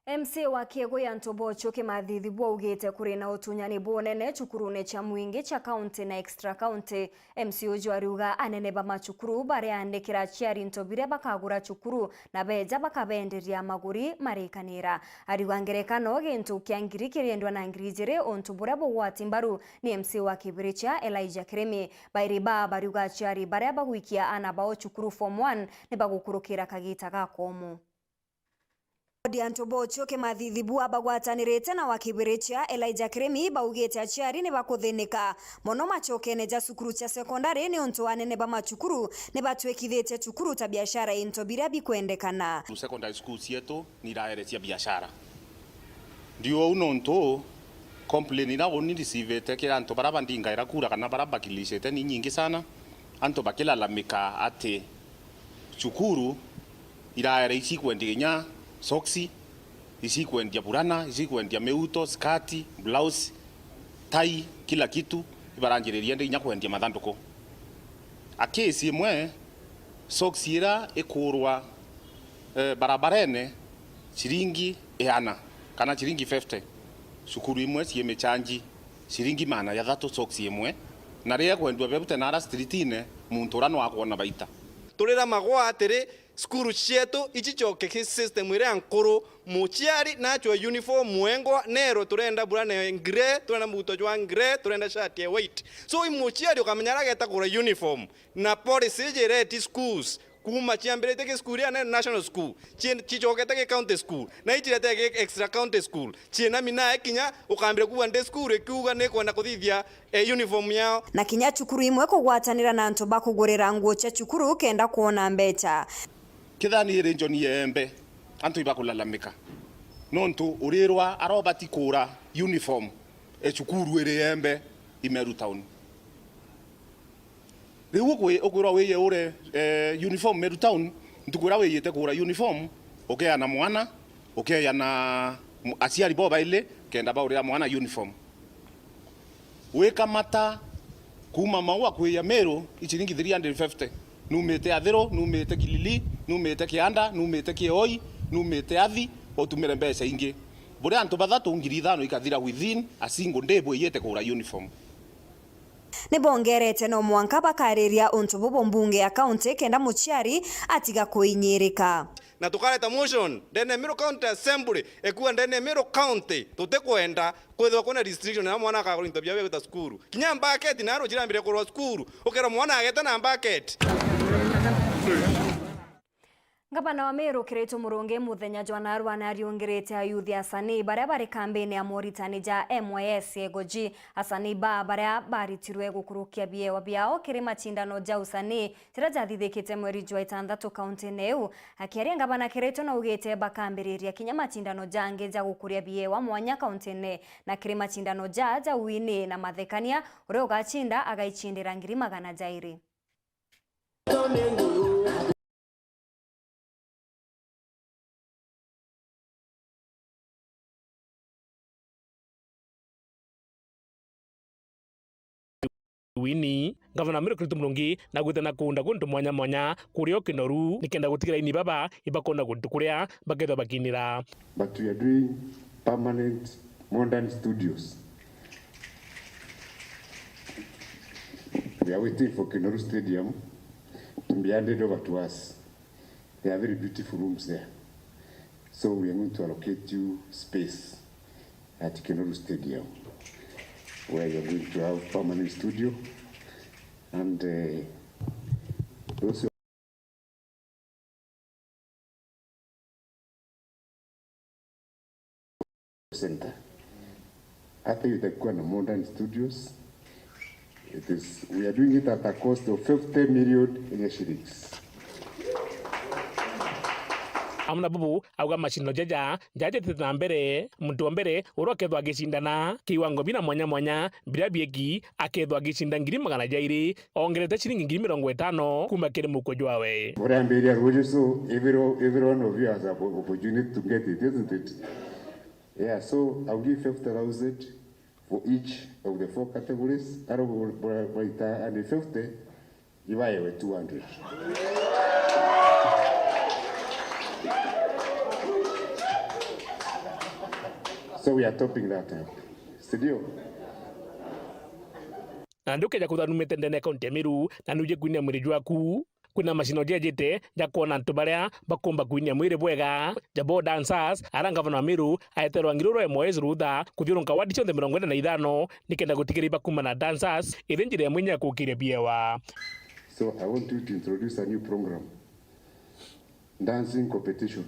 M C A wa Kiego ya Ntobocho Kimathi Thibu augite kuri na utunyani bunene cukurune cia mwingi cia county na extra county. M C A uju ariuga anene ba macukuru bareandikira aciari into biria bakagura cukuru na beja bakabenderia maguri marikanira. Ariuga ngerekano, gintu kia ngiri kiriendwa na ngiri ijiri untu buria bugwati mbaru ni M C A wa Kibirichia Elijah Kirimi. Bairi baa bariuga aciari baria bagwikia ana bao cukuru form one ni bagukurukira kagita gakomu. Bodi ya Ntobocho Kimathi Thibu abagwatanirite na wa Kibirichia Elijah Kirimi baugite aciari ni bakuthinika mono macokene ja cukuru cia sekondari niuntu anene ba macukuru ni batwikithitie cukuru ta biashara into biria bikwendekana. Secondary school cietu ni iraere cia biashara. Ndiu uu nontu complain iria uni receive-ite kiri antu baria bandingaira kura kana baria bakilishite ni nyingi sana, antu bakilalamika ati cukuru iraere icikwendia kinya soksi, icikwendia burana, icikwendia miuto, skati, blouse, tai, kila kitu, ibaranjiriria ndi kinya kwendia mathanduku. A case imwe, soksi ira ikurwa, eh, barabarene, ciringi iana kana ciringi fifty. Cukuru imwe ciimichanji ciringi magana jathatu soksi imwe, na riria kwendua bebute nara streetine, muntu ura no akwona baita. Turiramagwa atiri, cukuru cietu icicoke ki system iria nkuru, muciari nachwe uniform mwengwa, nero turenda burana ya grey, turenda muguto jwa grey, turenda shirt ya white. So, i muciari ukamenya aria ageta kugura uniform, na policy iji ireti schools, kuuma ciambiritie ki school iria nene national school, ci-, cicokete ki county school, na icirete ki extra county school, ciina minae kinya ukambire kuuga ndi school ikiuga ni kwenda kuthithia e uniform yao. Na kinya cukuru imwe kugwatanira na antu ba kugurira nguo cia cukuru kenda kwona mbecha. Kethira ni region ya Embe, antu ibakulalamika nontu urirwa arobati kura uniform e cukuru iri Embe i Meru Town. Riu ukwi-, ukwirwa wiye ure, eh, uniform Meru Town, ntuku iria wiyite kugura uniform, ukeana mwana, ukeana m-, aciari bo baili, kenda baurira mwana uniform. Wikamata kuuma Maua kwija Meru, i ciringi three hundred fifty. Numite Athiru, numite Kilili, numite Kianda, numite Kioi, numite Athi, utumire mbeca ingi. Buri antu bathatu, ngiri ithano ikathira within a single day bwiyite kugura uniform. Ni bongerete no mwanka bakariria untu bubu mbunge ya county kenda muciari atiga kuinyirika. Na tukareta motion ndene ya Meru County Assembly, ekuga ndene ya Meru County tutikwenda kwithirwa kwina restriction na mwana akagura into biao bia gwita cukuru. Kinya mbaketi naro cirambire kurwa cukuru, ukera mwana agete na mbaketi. Ngavana wa Meru Kiraitu Murungi muthenya jwa narua nariungirite ayuthi asanii baria bari kambini ya moritani ja M Y S Igoji. Asanii ba baria baritirwe gukurukia biewa biao kiri macindano ja usanii jaria jathithikite mweri jwa itanthatu kauntini iu. Akiaria, Ngavana Kiraitu naugite bakambiriria kinya macindano jangi ja gukuria biewa mwanya kauntini, na kiri macindano ja ja uini na mathekania, uria ugachinda agaicindira ngiri magana jairi. Wini, Ngavana Meru Kiraitu Murungi nagwite na kuunda guntu mwanya mwanya kuria o Kinoru, nikenda gutigira aini baba ibakona guntu kuria bakethwa bakinira. But we are doing permanent modern studios. We are waiting for Kinoru Stadium to be handed over to us. There are very beautiful rooms there. So we are going to allocate you space at Kinoru Stadium, where you are going to have permanent studio. And, uh, those who Center. Hata hiyo itakuwa na modern studios. It is, we are doing it at a cost of fifty million Kenya shillings. Amwe na bubu, auga macindano jaja, jajitite na mbere, muntu wa mbere uria ukethwa agicindana kiwango bina mwanya mwanya, biria bieki, akethwa agicinda ngiri magana jairi, ongerete ciringi ngiri mirongo itano kuuma kiri mukwe jwawe. Urambiriria ruuju, so every, every one of you has an opportunity to get it, isn't it? Yeah, so I'll give fifty thousand for each of the four categories. Aro bu-, bu-, baita and fifty, ibaewe two hundred. So we are topping that up. Sindio? Na ndukeja kuthanumite ndene ya kaunti ya Meru, na nuje kwinia mwiri jwaku. Kwina macindano jejite ja kwona antu baria bakumba kwinia mwiri bwega. Jabo Dancers, ara ngavana wa Meru aeterwa ngiri uria M Y S rutha kuthiurunka wadi cionthe mirongo ina na ithano, nikenda gutigira ibakumba na dancers, iri njira imwe inya ya kukiria biewa. So I want you to introduce a new program. Dancing competition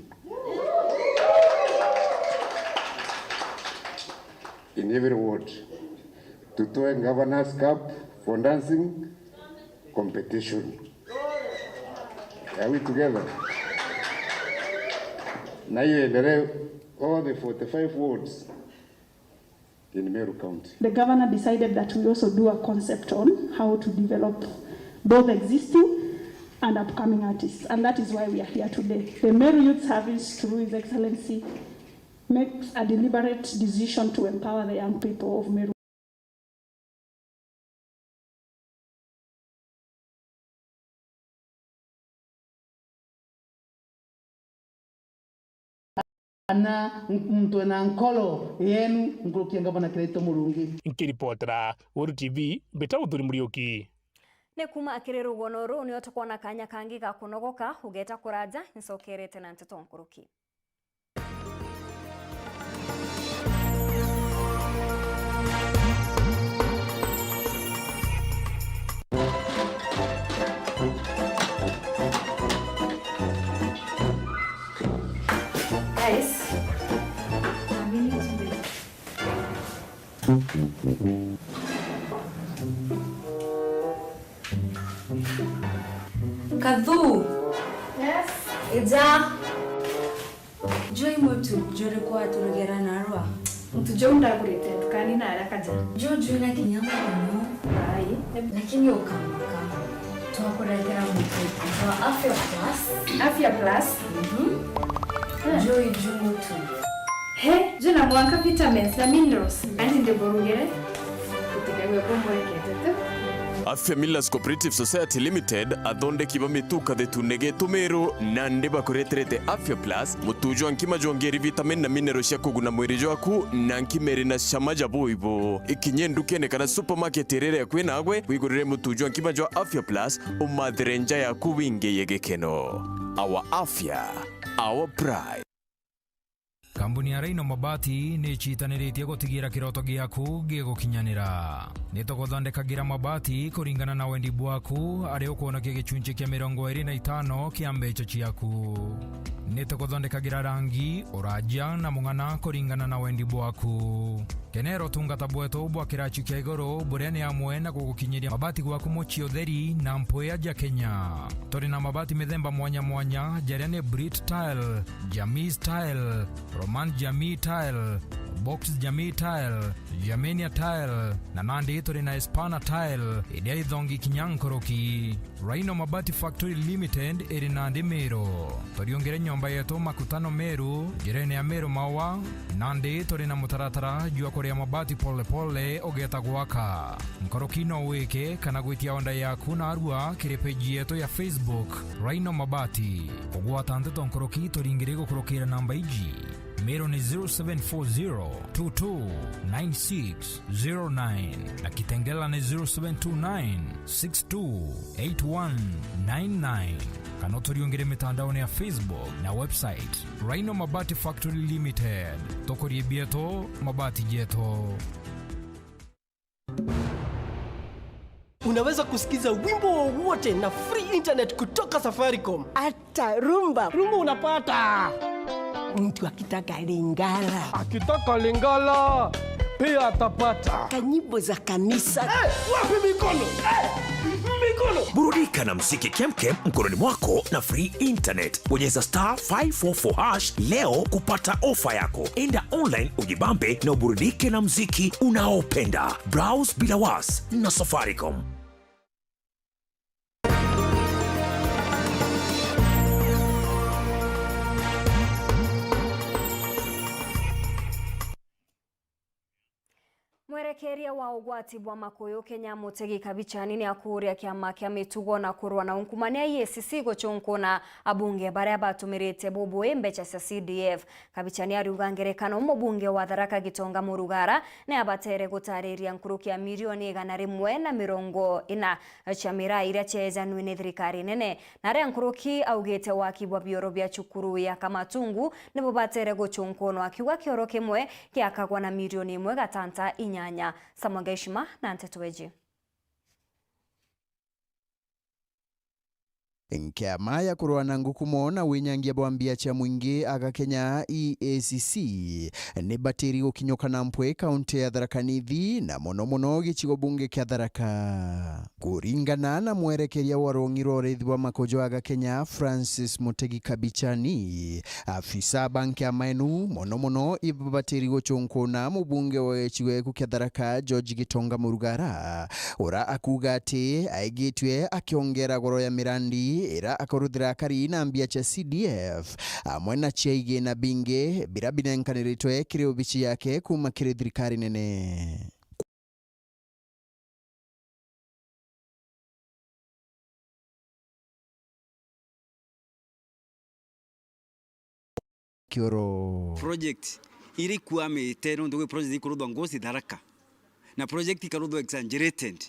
in every ward. Tutoe Governor's Cup for dancing competition. Are we together? Na hiyo endelee all the forty-five wards in Meru County. The governor decided that we also do a concept on how to develop both existing and upcoming artists, and that is why we are here today. The Meru Youth Service, through His Excellency, makes a deliberate decision to empower the young people of Meru. Ana muntu ena nkoro yenu nkuruki ya Ngavana Kiraitu Murungi. Nkiripotera Weru T V, mbita Uthuri Muriuki. Ni kuuma akiri rugono ruu nio tukwona kanya kangi ga kunogoka, ugeta kuraja, ncokerete na nteto nkuruki. Guys, Kathu. Yes. Ija. Juu i mutu juriku aturugera narua? Mutu juu ndagurite ndukani na arakaja. Juu juu na kinya muno. Ai. Lakini ukama kama. Twakuretera mutu jwa Afya Plus. Afya Plus? Mhm. Ah. Juu juu mutu. He, juu na mwanka vitamins na minerals. Kandi ndiburugire. Gutigagwe kumwekete tu. Afya Millers Cooperative Society Limited, athondeki ba mitu kathetune getu Meru, nandi bakureterete Afya Plus, mutu jwa nkima jwongeeri vitamin na mineral cia kuguna mwiri jwaku, na nkima iri na cama ja buibu. Ikinye ndukene kana supermarket iria iri akui nagwe, wigurire mutu jwa nkima jwa Afya Plus, umathire nja yaku wingiye gikeno. Our Afya, our pride. Kambuni ya Rhino Mabati ni icitaniritie gutigira kiroto giaku gigukinyanira. Ni tuguthondekagira mabati kuringana na wendi bwaku, aria ukwonokia gicunci kia mirongo iri na itano kia mbeca ciaku. Ni tuguthondekagira rangi, uraja na mung'ana kuringana na wendi bwaku. Kenera utungata bwetu bwa kiraci kia iguru, buria ni amwe na gugukinyiria mabati gwaku mucii utheri na mpwia ja Kenya. Turi na mabati mithemba mwanya mwanya, jaria ni Brit Tile, Jamis Tile, Roman Jamii Tile, Box Jamii Tile, Germania Tile, na nandi turi na Espana Tile, iria ithongi kinya nkuruki. Rhino Mabati Factory Limited iri nandi Meru. Turiungire nyomba yetu Makutano Meru, njirene ya Meru Maua, nandi turi na mutaratara jwa kuria mabati pole pole ugeeta gwaka. Nkuruki no wike kana gwitia onda yaku narua kiri page yetu ya Facebook, Rhino Mabati. Kugwata nteto nkuruki turingire gukurukira namba iji. Meru ni zero seven four zero two two nine six zero nine na Kitengela ni zero seven two nine six two eight one nine nine. Kana uturiungire mitandaone ya Facebook na website, Rhino Mabati Factory Limited. Tukurie bietu, mabati jetu. Unaweza kusikiza wimbo wowote na free internet kutoka Safaricom. Hata rumba. Rumba unapata. Mtu akitaka Lingala. Akitaka Lingala, pia atapata. Kanyimbo za kanisa. Eh, wapi mikono? Eh, mikono. Burudika na mziki kemkem mkononi mwako na free internet. Bonyeza star five four four hash leo kupata ofa yako. Enda online ujibambe na uburudike na mziki unaopenda. Browse bila was na Safaricom. Mwerekeria wa ugwati bwa makuyu Kenya Mutegi Kabichani ni akuuria kiama kia mitugo na kurua na ungumania E A C C gucunkuna abunge baria batumirite bubui mbeca cia C D F. Kabichani ariuga ngerekano mubunge wa Tharaka Gitonga Murugara ni abatere gutariria nkuruki ya milioni igana rimwe na mirongo ina cia miraa iria cieejanue ni thirikari nene. Na aria nkuruki augite waki bwa bioro bia cukuru ya Kamatungu ni bubatere gucunkunwa, akiuga kioro kimwe kiakagwa na milioni imwe gatanta inyanya. Samuel Gaishima na nteto iji. Nkiama ya kurua na ngukumo na winyangia bwa mbia cia mwingi aga Kenya E A C C ni batiri gukinyuka na mpwi kaunti ya Tharaka Nithi, na mono mono gicigo bunge kia Tharaka. Kuringana na mwerekeria wa rung'i rwa urithi bwa makuju aga Kenya, Francis Mutegi Kabichani, afisa ba nkiama enu mono mono ibabatiri gucunkuna mubunge wa gicigo gieku kia Tharaka, George Gitonga Murugara, ura akuuga ati aigitue akiongera goro ya mirandi ira akaruthira akari na mbia cia C D F, amwe na cia igina bingi bira binenkaniritwe kiri obici yake kuuma kiri thirikari nene. Kioro. Project iri ikwamite nontu gwi project ikuruthwa ngosi Tharaka. Na project ikaruthwa exaggerated.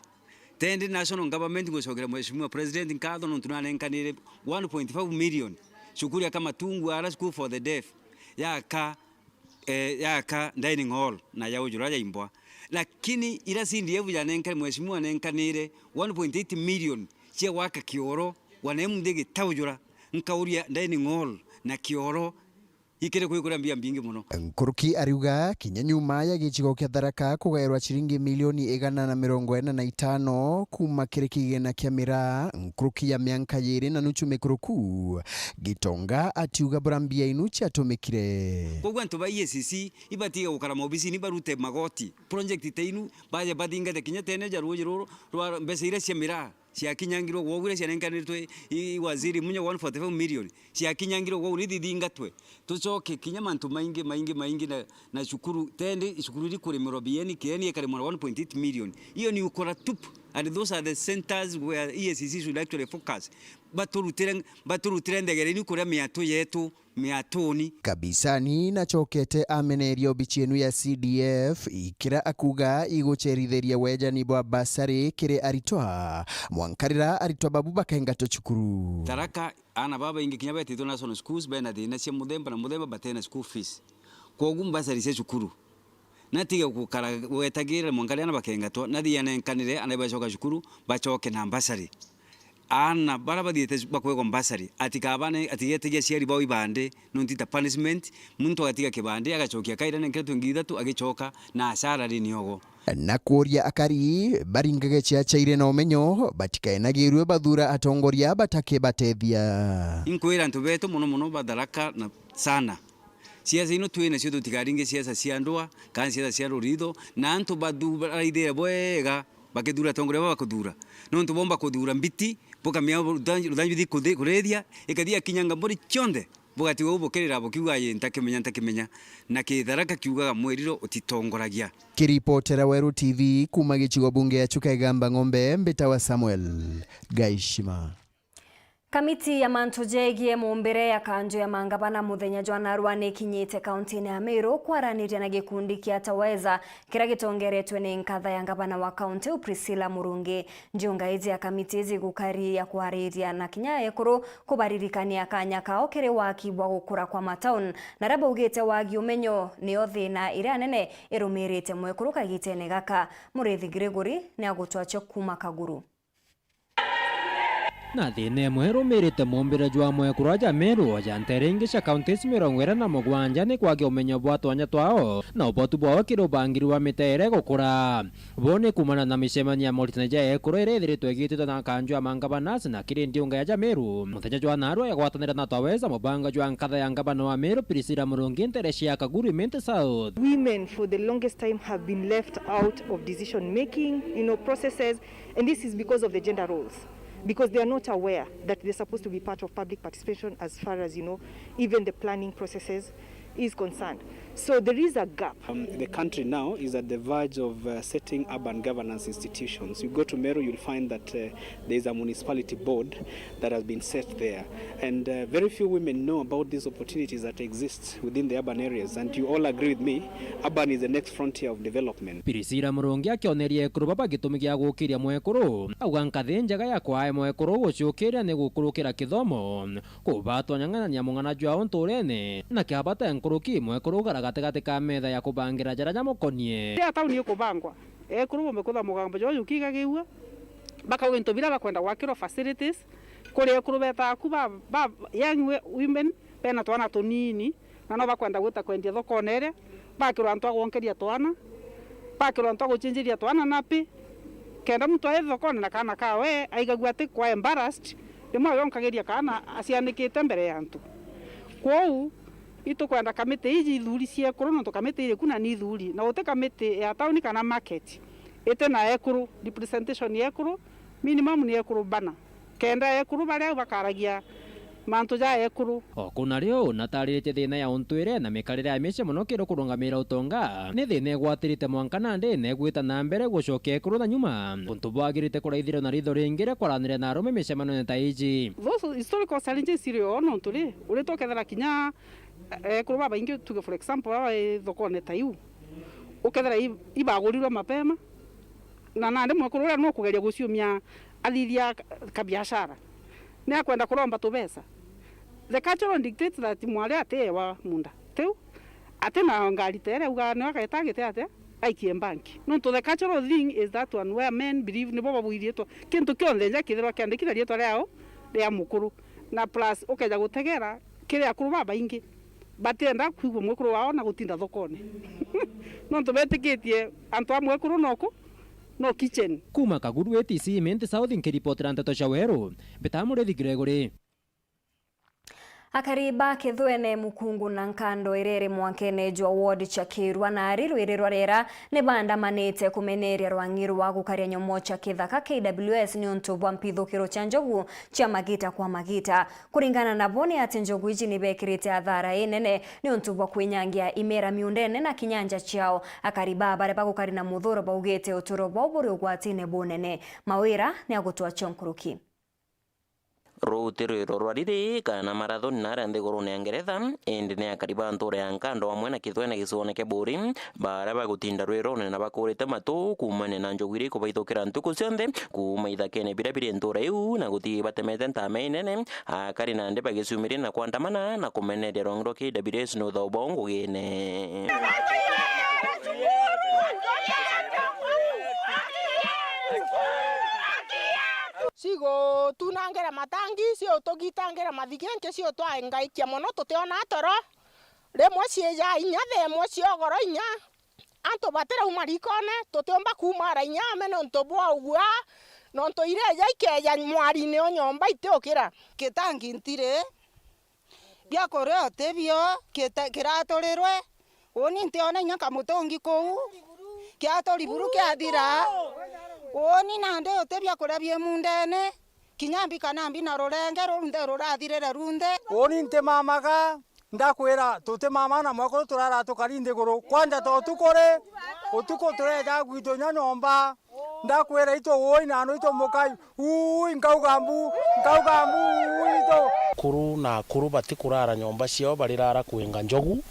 Tendi national government, ngwicokera Mheshimiwa President nkatho nontu nanenkanire one point five million cukuru ya Kamatungu ara school for the deaf. Yaka, eh, yaka dining hall na ya ujura ya imbwa. Lakini ira C D F yanenkani-, Mheshimiwa anenkanire one point eight million cia gwaka kioro, wana munthi gitaujura, nkauria dining hall na kioro ikiri kwikuria mbia mbingi mono. Nkuruki ariuga kinya nyuma ya gicigo kia Tharaka kugairwa ciringi milioni igana na mirongo ina na itano kuuma kiri kigina kia miraa nkuruki ya mianka yiri na nuchu mikuruku, Gitonga atiuga bura mbia inu ciatumikire. Koguo antu ba E A C C ibatiga gukara maobisini barute magoti. Project ta inu baje bathingate kinya tene ja ruuji ruru rwa mbeca iria cia miraa ciakinyangirwe gwou iria cianenkanirtwe i, i waziri Munya one forty-five million, ciakinyangirwe gwou ni thithingatwe. Tucoke kinya mantu maingi, maingi, maingi na, na cukuru, tendi cukuru iri kurimirwa bieni, kieni ikarimwa na one point eight million. Hiyo ni ukora tupu. And those are the centers where E A C C should actually focus. Baturutire, baturutire nthegere inu kuria miatu yetu, miatuni. Kabisani nacokete ameneria obici enu ya C D F, ikira akuga igucerithiria wejani bwa basari kiri aritwa, mwankarira aritwa babu bakaingatwa cukuru. Tharaka, ana babaingi kinya betitwe national schools, bena thina cia muthemba na muthemba, batena school fees. Kwogu mbasari cia cukuru, natige gukara gwetagirira mwanka riria ana bakengatwa, nathi anenkanire, ana bacoka cukuru, bacoke na mbasari. Aana bara bathiite bakwegwa mbasari, atikabane, atigetagia aciari bao ibandi, nontu ita punishment, muntu agatiga kibandi, agacokia kaira nenketwe ngiri ithatu, agicoka na acara ri niogo. Na kuuria akari baringage ciacaire na umenyo, batikaenagirue bathuura atongoria batakibatethia. Inkwira antu betu mono mono ba Tharaka na sana. Siasa ino twi nacio tutikaringe siasa cia ndwaa, kana siasa cia ruritho, na antu bathu-, baraithire bwega, bakithuura atongoria baba bakuthuura. Nontu bomba kuthuura mbiti, bukamenya ruthanju, ruthanju thi kuthi-, kurithia, ikathi yakinyanga mburi cionthe, bugatiga u bukirira bukiuga, "Aye, ntakimenya, ntakimenya." Na Kitharaka kiugaga, "Mwiriro utitongoragia." Kiripotera Weru T V kuuma gicigo bunge ya Chuka Igamba Ng'ombe, mbitawa Samuel Gaishima. Kamiti ya mantu jegie mumbire ya kanju ya mangavana muthenya jwa narua ni ikinyite kauntiine ya Meru kwaraniria na gikundi kia Taweza kiria gitongeretwe ni nkatha ya ngavana wa kaunti iu Priscilla Murungi. Njiunga iji ya kamiti iji igukari ya kwariria na kinya ekuru kubaririkania kanya kao kiri waki bwa gukura kwa mataun, na aria baugite wagi umenyo nio thina iria nene irumirite mwekuru kagitene gaka. Murithi Gregory ni agutwachia kuuma Kaguru. Na thina imwe irumirite mumbire jwa mwekuru aja Meru, aja nteere ingi cia kaunti ici mirongo iri na mugwanja ni kwagia umenyo bwa twanya twao na uboti bwao kiri ubangiri bwa mitaire gukura. Bo ni kuumana na micemanio ya moritani ja ekuru iria ithiritwe igititwe na kanju ya mangavanas na kiri ndiunga ya ja Meru. Muthenya jwa narua yagwatanira na Taweza, mubanga jwa nkatha ya ngavana wa Meru Priscilla Murungi nteere cia Kaguru Imenti South. Women for the longest time have been left out of decision making, you know, processes, and this is because of the gender roles, because they are not aware that they're supposed to be part of public participation as far as, you know, even the planning processes is concerned. So there is a gap. Um, the country now is at the verge of, uh, setting urban governance institutions. You go to Meru, you'll find that, uh, there is a municipality board that has been set there. And, uh, very few women know about these opportunities that exist within the urban areas. And you all agree with me, urban is the next frontier of development. Priscilla Murungi akioneria ekuru baba gitumi gia gukiria mwekuru, auga nkathi njega ya kwae mwekuru gucukiria ni gukurukira kithomo. Kubatwa nyang'anania mung'ana jwao nturene, na kia bata nkuruki mwekuru ugara gatigati ka metha ya kubangira jaria jamukonie. Riria tauni ikubangwa, ekuru bombe kwithwa mugambo jwao jukiigagigua, bakauga into biria bakwenda gwakirwa facilities, kuri ekuru betaga ku ba, ba young we-, women, bena twana tunini, na no bakwenda gwita kwendia thokone iria, bakirwa antu a gwonkeria twana, bakirwa antu a gucinjiria twana napi, kenda muntu ai thokone na kaana kawe aigagua ati kwa embarrassed, rimwe agonkagiria kaana acianikite mbere ya antu. Kwou, itukwenda kamiti iji ithuri cia ekuru, nontu kamiti iri ku na ni ithuri, na guti kamiti ya tauni kana market iti na ekuru, representation ya ekuru, minimum ni ekuru bana. Kenda ekuru baria au bakaragia mantu ja ekuru. O kuna rio, natariritie thina ya untwire na mikarire ya micie mono kiri kurungamira utonga. Ni thina igwatirite mwanka nandi na igwita na mbere gucokia ekuru na nyuma. Untu bwagirite kuraithirwa na ritho ringi ria kwaranire na arume micemanone ta iji. Those historical challenges iri o nontu ri, uritwa ukethira kinya, eh, ekuru babaingi, tuge for example, baba i thokone ta iu, ukethira i-, ibagurirwe mapema, na nandi mwekuru uria no kugeria guciumia athithia ka-, kabiashara. Ni akwenda kuromba tubeca. The cultural dictates that mwari atiewa munda. Tiu, ati na ngari tere, auga nio ageta agite atia, aikie bank. Nontu the cultural thing is that one where men believe nibo babuithietwe. Kintu kionthe nja kithirwa kiandiki na rietwa riao ria mukuru. Na plus ukeja gutegera kiri akuru babaingi. Batienda kwigua mwekuru wao na gutinda thokone. Nontu betikitie antu a mwekuru noku, no kitchen. Kuuma Kaguru A T C Imenti South nkiripotera nteto cia Weru, mbita Murithi Gregory. Akari ba Kithwene, Mukungu na Nkando iria iri mwankene jwa ward cia Kirwa na ari rwiri rwa Riera ni baandamanite kumeneria rwang'i rwa gukaria nyomo cia kithaka K W S niuntu bwa mpithukiro cia njogu cia magita kwa magita. Kuringana nabo, ni ati njogu iji ni bekirite athara inene niuntu bwa kwinyangia imera miundene na kinya nja ciao. Akari baa baria bagukari na muthuro baugite uturo bwao buri ugwatine bunene. Mawira ni agutwachia nkuruki. Ruu ti rwiro rwa riri kana marathoni naria nthigurune ya Ngeretha, indi ni akari ba ntuura ya Nkando amwe na Kithwene gicigoone kia Buuri, baria bagutinda rwirone na bakurite matu kuumania na njogu iria ikubaithukira ntuku cionthe kuuma ithakene biria biri ntuura iu, na guti batemete ntame inene, akari nandi bagiciumiria na kwandamana na kumeneria rwangi rwa K W S ni uthao bwao ngugine. Cigutuunangira matangi, ciutugitangira mathigi, ingi ciutwangaikia mono, tutiona toro. Rimwe ciija inya, thaa imwe ciogoro inya. Antu batirauma rikone, tutiumba kuuma ara inya ame nontu bwa ugua, nontu ireeja ikeeja mwarine o nyomba itiukira. Gitangi ntiri, biakuria utibio, kite-, kiraturirwe. Uuni ntiona inya kamutungi kuu, kiaturi buru kiathira. Uuni nandi uti biakuria bi mundene, kinya mbi kana mbi na rurenge runthe rurathirire runthe. Uuni ntimamaga, ndakwira, tutimama na mwekuru turara tukari nthiguru. Kwanja ta utuku ri, utuku tureeja gwitu inya nyomba. Ndakwira itu uui na antu itu mukai, uui, nkauga mbu, nkauga mbu, uui itu. Akuru na akuru batikurara nyomba ciao, barirara kwinga njogu,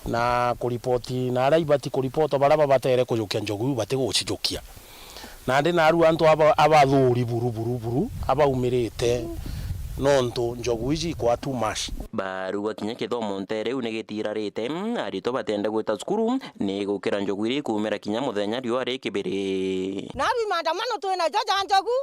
na kuripoti na aria ibati kuripotwa, baria babatere kujukia njogu iu batigucijukia. Nandi naarua antu aba-, abathuri buru, buru, buru, abaumirite nontu njogu iji ikwa too much. Baruga kinya kithomo nteere iu ni gitirarite, aritwa batenda gwita cukuru, ni gukira njogu iria ikuumira kinya muthenya riua rikibiri. Naarua maandamano twinajo ja njogu,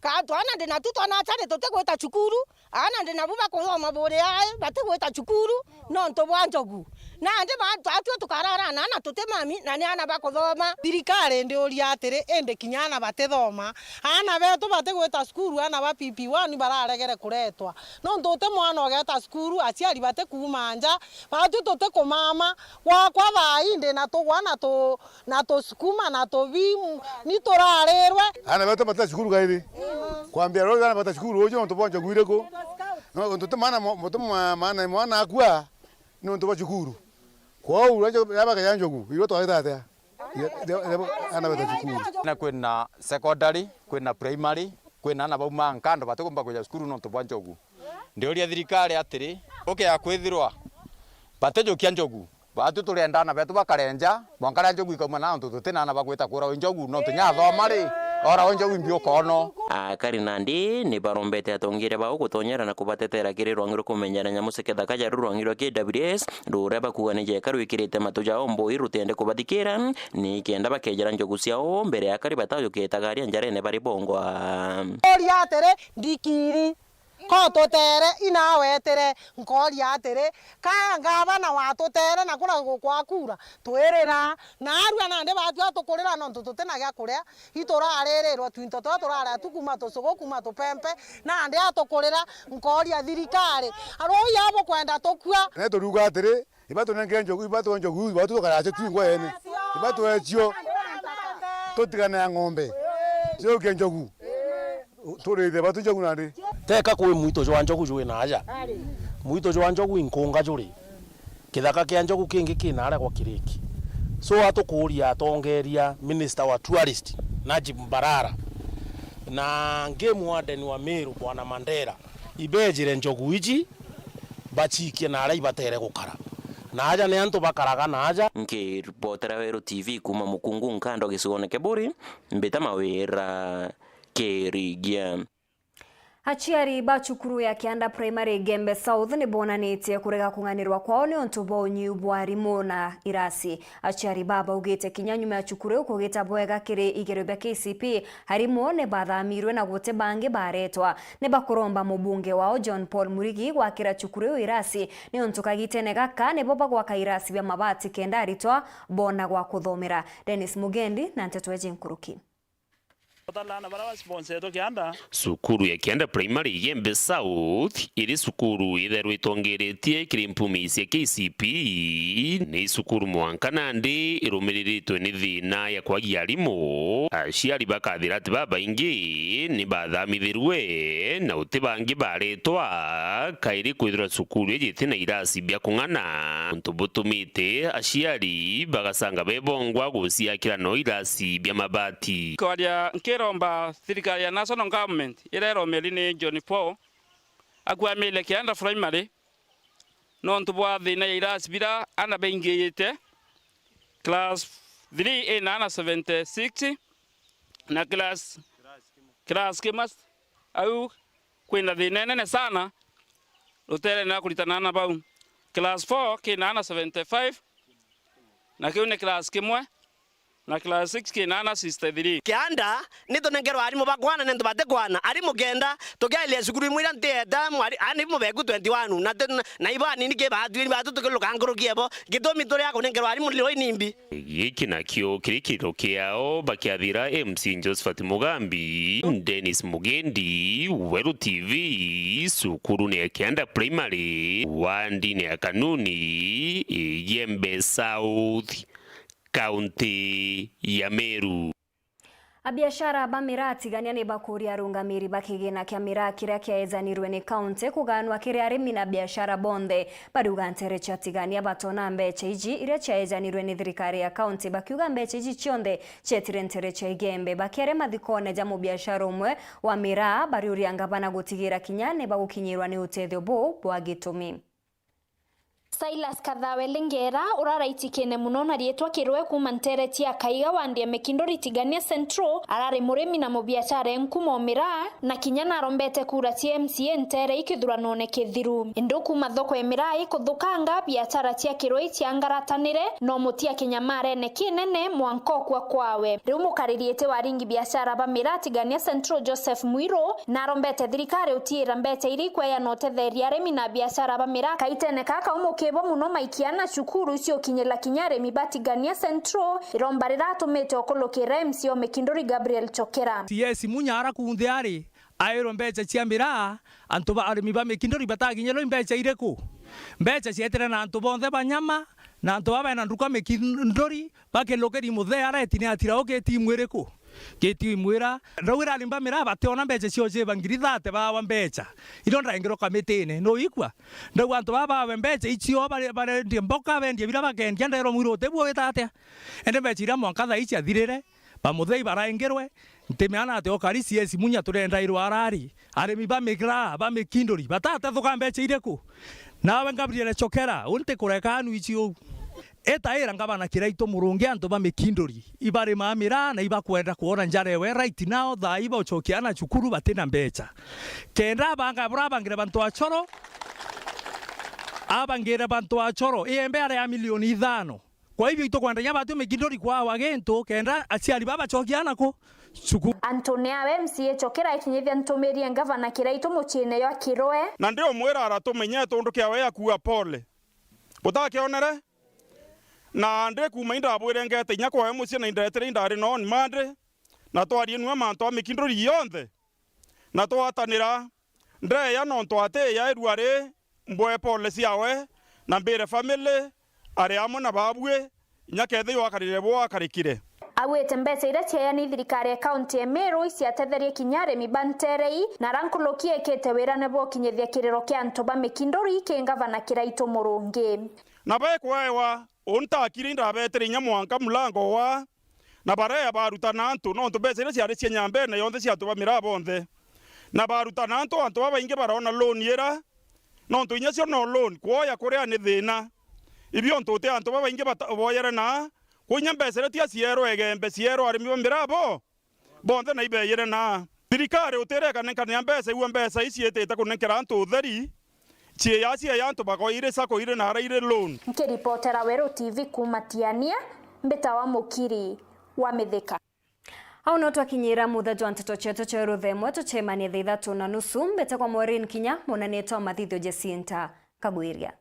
ka twana ndi natu twana achari tutigwita cukuru, Aana ndi nabu bakuthoma buri ai, batigwita cukuru nontu bwa njogu. Nandi ba-, batwi tukarara na aana tutimami, na ni aana bakuthoma. Thirikari ndiuria atiri, indi kinya aana batithoma? Aana betu batigwita cukuru, aana ba P P one bararegere kuretwa. Nontu uti mwana ugeeta cukuru, aciari batikuuma nja, batwi tutikumama. Gwakwa thaa ii ndi na tugwa na tu-, na tusukuma na tubi, ni turarirwe. Aana betu bata cukuru kairi. Kwambia ruu aana bata cukuru uju nontu bwa njogu iriku? No, untu ti maana mo-, mutu mwa-, maana mwana akua ni untu bwa cukuru. Kwou ruu njo-, yaba ya njogu, irwe twarita atia? Ya, ya, ya, aana bata cukuru. Na kwina secondary, kwina primary, kwina aana bauma nkando batikumba kuja cukuru nontu bwa njogu. Ndiuria thirikari atiri, ukia kwithirwa batijukia njogu, batwi turienda aana betu bakare nja, mwanka riria njogu ikauma na antu tutina aana bagwita kuura wi njogu, nontu nya athoma ri, ora wi njogu imbi ukono. Akari nandi ni barombete atongeria bao gutonyera na kubatetera kiri rwangi rwa kumenyera nyamu cia kithaka ja ruu rwangi rwa K W S, ruria bakuuga ni jeka rwikirite matu jao mbui rutende kubathikira, ni kenda bakejera njogu ciao mbere ya akari batajukia itagaria njarene bari bongwa. Uria atiri, ndikiri. Ko tutere, inawetire, nkoria atiri, ka ngavana watutere na kuria gukwa kura, twirira, na arua nandi batwi atukurira nontu tutina gia kuria, ituraririrwe twinto turia turaria tu kuma tucugu, kuma tupempe, nandi atukurira, nkoria thirikari, arui abo kwenda tukua. Na turiuga atiri, ibatunenge njogu, ibatwe njogu, ibatu tukarace tu ingwene. Ibatwe cio. Tutigane na ng'ombe. Ciuke njogu. Turithie batu njogu nandi. Teka kwi mwito jwa njogu jwi naaja. Mwito jwa njogu inkunga juri. Kithaka kia njogu kingi ki naaria gwa Kiriki. So atukuria atongeria minister wa tourist, Najib Mbarara, na game warden wa Meru, Bwana Mandela, ibejire njogu iji, baciikie naaria ibatere gukara. Naaja ni antu bakaraga naaja. Nkiripotera Weru T V kuuma Mukungu Nkando gicigoone kia Buuri, mbita Mawira Kirigia. Aciari ba cukuru ya Kianda Primary Igembe South ni bonanitie kurega kung'anirwa kwao ni untu bwa unyiu bwa arimu na irasi. Aciari baa baugite kinya nyuma ya cukuru iu kugita bwega kiri igerio bia K C P, arimu ni bathamirwe na guti bangi baretwa. Ni bakuromba mubunge wao John Paul Murigi gwakira cukuru iu irasi, niuntu kagitene gaka nibo bagwaka irasi bia mabati kenda aritwa boona gwa kuthomera. Dennis Mugendi na nteto iji nkuruki. Cukuru ya Kianda Primary Igembe South iri cukuru ithairwa itongeretie kiri mpumi cia K C P. Ni cukuru mwanka nandi irumiriritwe ni thina ya kwagia arimu. Aciari bakathira ati babaingi ni bathamithirwe na uti bangi baretwa kairi kwithirwa cukuru iji iti na irasi bia kung'ana, untu butumite aciari bagacanga bebongwa guciakira no irasi bia mabati. Kwaria nkiromba thirikari ya National Government iria iromeri ni John Paul, akwamire Kianda Primary, nontu bwa thina ya irasi bira ana baingirite. Class three ina ana seventy six, na class, class kimwe au kwina thina inene sana ruterene na kuritana ana bau. Class four kina ana seventy five, na kiu ni class kimwe, na class six kina ana sixty three. Kianda ni tunengerwa arimu ba kwana ni antu batikwana. Arimu kenda tukiaria cukuru imwe iria ntieta, mwari-, arimu beku twenty one, na tu-, na ibo anini ki baatwiri batu tukiluka nkuruki ebo. Gitumi turi a kunengerwa arimu leo inimbi. Giki nakio kiri kiriro kiao bakiathira M C Josephat Mugambi, Dennis Mugendi, Weru T V, cukuru ni ya Kianda Primary, wandini ya Kanuni, Igembe South, kaunti ya Meru. Abiashara ba miraa tigania ni bakuria arungamiri ba kigina kia miraa kiria kiaejanirwe ni kaunti kugaanwa kiri arimi na biashara bonthe. Bariuga ntere cia tigania batona mbecha iji iria ciaejanirwe ni thirikari ya kaunti, bakiuga mbecha iji cionthe cietire ntere cia Igembe. Bakiaria mathikone ja mubiashara umwe wa miraa, bariuria ngavana gutigira kinya ni bagukinyirwa ni utethio buu bwa gitumi. Silas Kathawe Lingera, uraraitikene muno na riitwa Kirwe kuuma ntere cia Kaiga wandi ya Mikinduri Tigania Central, arari murimi na mubiashara e nkuma o miraa, na kinya narombete kura cia M C A ntere ii kithuranone kithiru. Indu kuuma thoko ya miraa ikuthukanga, biashara cia Kirwe iciangaratanire, no mutia kinyamarene kinene mwanka ukua kwawe. Riu mukariri iti wa ringi biashara ba miraa Tigania Central Joseph Mwiru, narombete thirikari utiira mbecha iria ikweya na utetheria arimi na biashara ba miraa. Kaitene kaka umukibo muno maikia ana cukuru icio ukinyira kinya arimi ba Tigania Central, iromba riratumite ukulukira M C A o Mikinduri Gabriel Chokera. C S Munya ara kunthe ari, airwe mbecha cia miraa, antu ba arimi ba Mikinduri batakinyirwe i mbecha iriku? Mbecha cietire na antu bonthe ba nyama, na antu baba bena nduka Mikinduri, bakilukiri muthee areti ni atira uki timu iriku? Giti imwira, ndauga arimi ba miraa bationa mbecha cio ciiba ngiri thate bawa mbecha. Irio ndaingirwa kamitine, nuikua? Ndauga antu baba bawe mbecha icio bare-, barendia mboka, bendia bira bakendia, nderwa Mwiru utibuo wita atia? Indi mbecha iria mwanka thaa ici athirire, ba muthei baraingirwe, ntimeana ati okari C S Munya turenda irwa arari. Arimi ba miraa, ba Mikinduri, batatethũka mbecha iriku? Nawe Gabriel Chokera, unti kureka anu ici uu. Etaira ngavana Kiraitu Murungi antu ba Mikinduri, ibarimaa miraa na ibakwenda kwona njara ewe right now, thaa iba ucokia ana cukuru batina mbecha. Kenda abanga bura abangire bantu achoro, abangire bantu achoro, iembe aria ya milioni ithano. Kwa hivyo, itukwenda inya batwi Mikinduri kwawa gintu, kenda aciari baba bacokia ana ku cukuru. Antune awe M C A Chokera ikinyithia ntumiri ya ngavana Kiraitu muciine jwa Kirwe. Na ndi umwira aratumenyete undu kiawe akua pole. Butakionere? Na ndi kuuma indabwire ngete inya kwawe mucii na indetire indari no on Monday, na twarie nua mantu a Mikinduri yonthe. Na twatanira, ndeya nontu atiya irua ri, mbwe pole ciawe, na mbire family, ari amwe na babui, inya kethirwa akarire bwo akarikire. Augite mbeca iria ciaeani thirikari ya kaunti ya Meru iciatetherie kinya arimi ba nterei, na ara nkuluki ekite wira ni bwokinyithia kiriro kia antu ba Mikinduri ki ngavana Kiraitu Murungi. Na bekwaewa, untakiri ndabetire inya mwanka mulango wa Na bareya barutana antu, nontu mbeca iria ciari cia nyambene yonthe cia antu ba miraa bonthe. Na barutana antu, antu babaingi barona loan ira, nontu inya cio no loan, kwoya kuria ni thina. Ibio ntu uti antu babaingi bata-, boyere na, kwinya mbeca iria tia cierwa Igembe, cierwa arimi ba miraa bo, bonthe na ibeyere na. Thirikari utire ikanenkania mbeca, igua mbeca ici itite kunenkera antu utheri, Ciea, ciea antu bakoire sacco ire na ara ire loan. Nkiripotera Weru T V kuuma Tiania, mbitawa Mukiri wa Mithika. Au no twakinyira muthe jwa nteto cietu cia rutha imwe, tucemanie thaa ithatu na nusu. Mbite kwa Maureen Kinya, munanite wa mathithio Jacinta Kagwiria.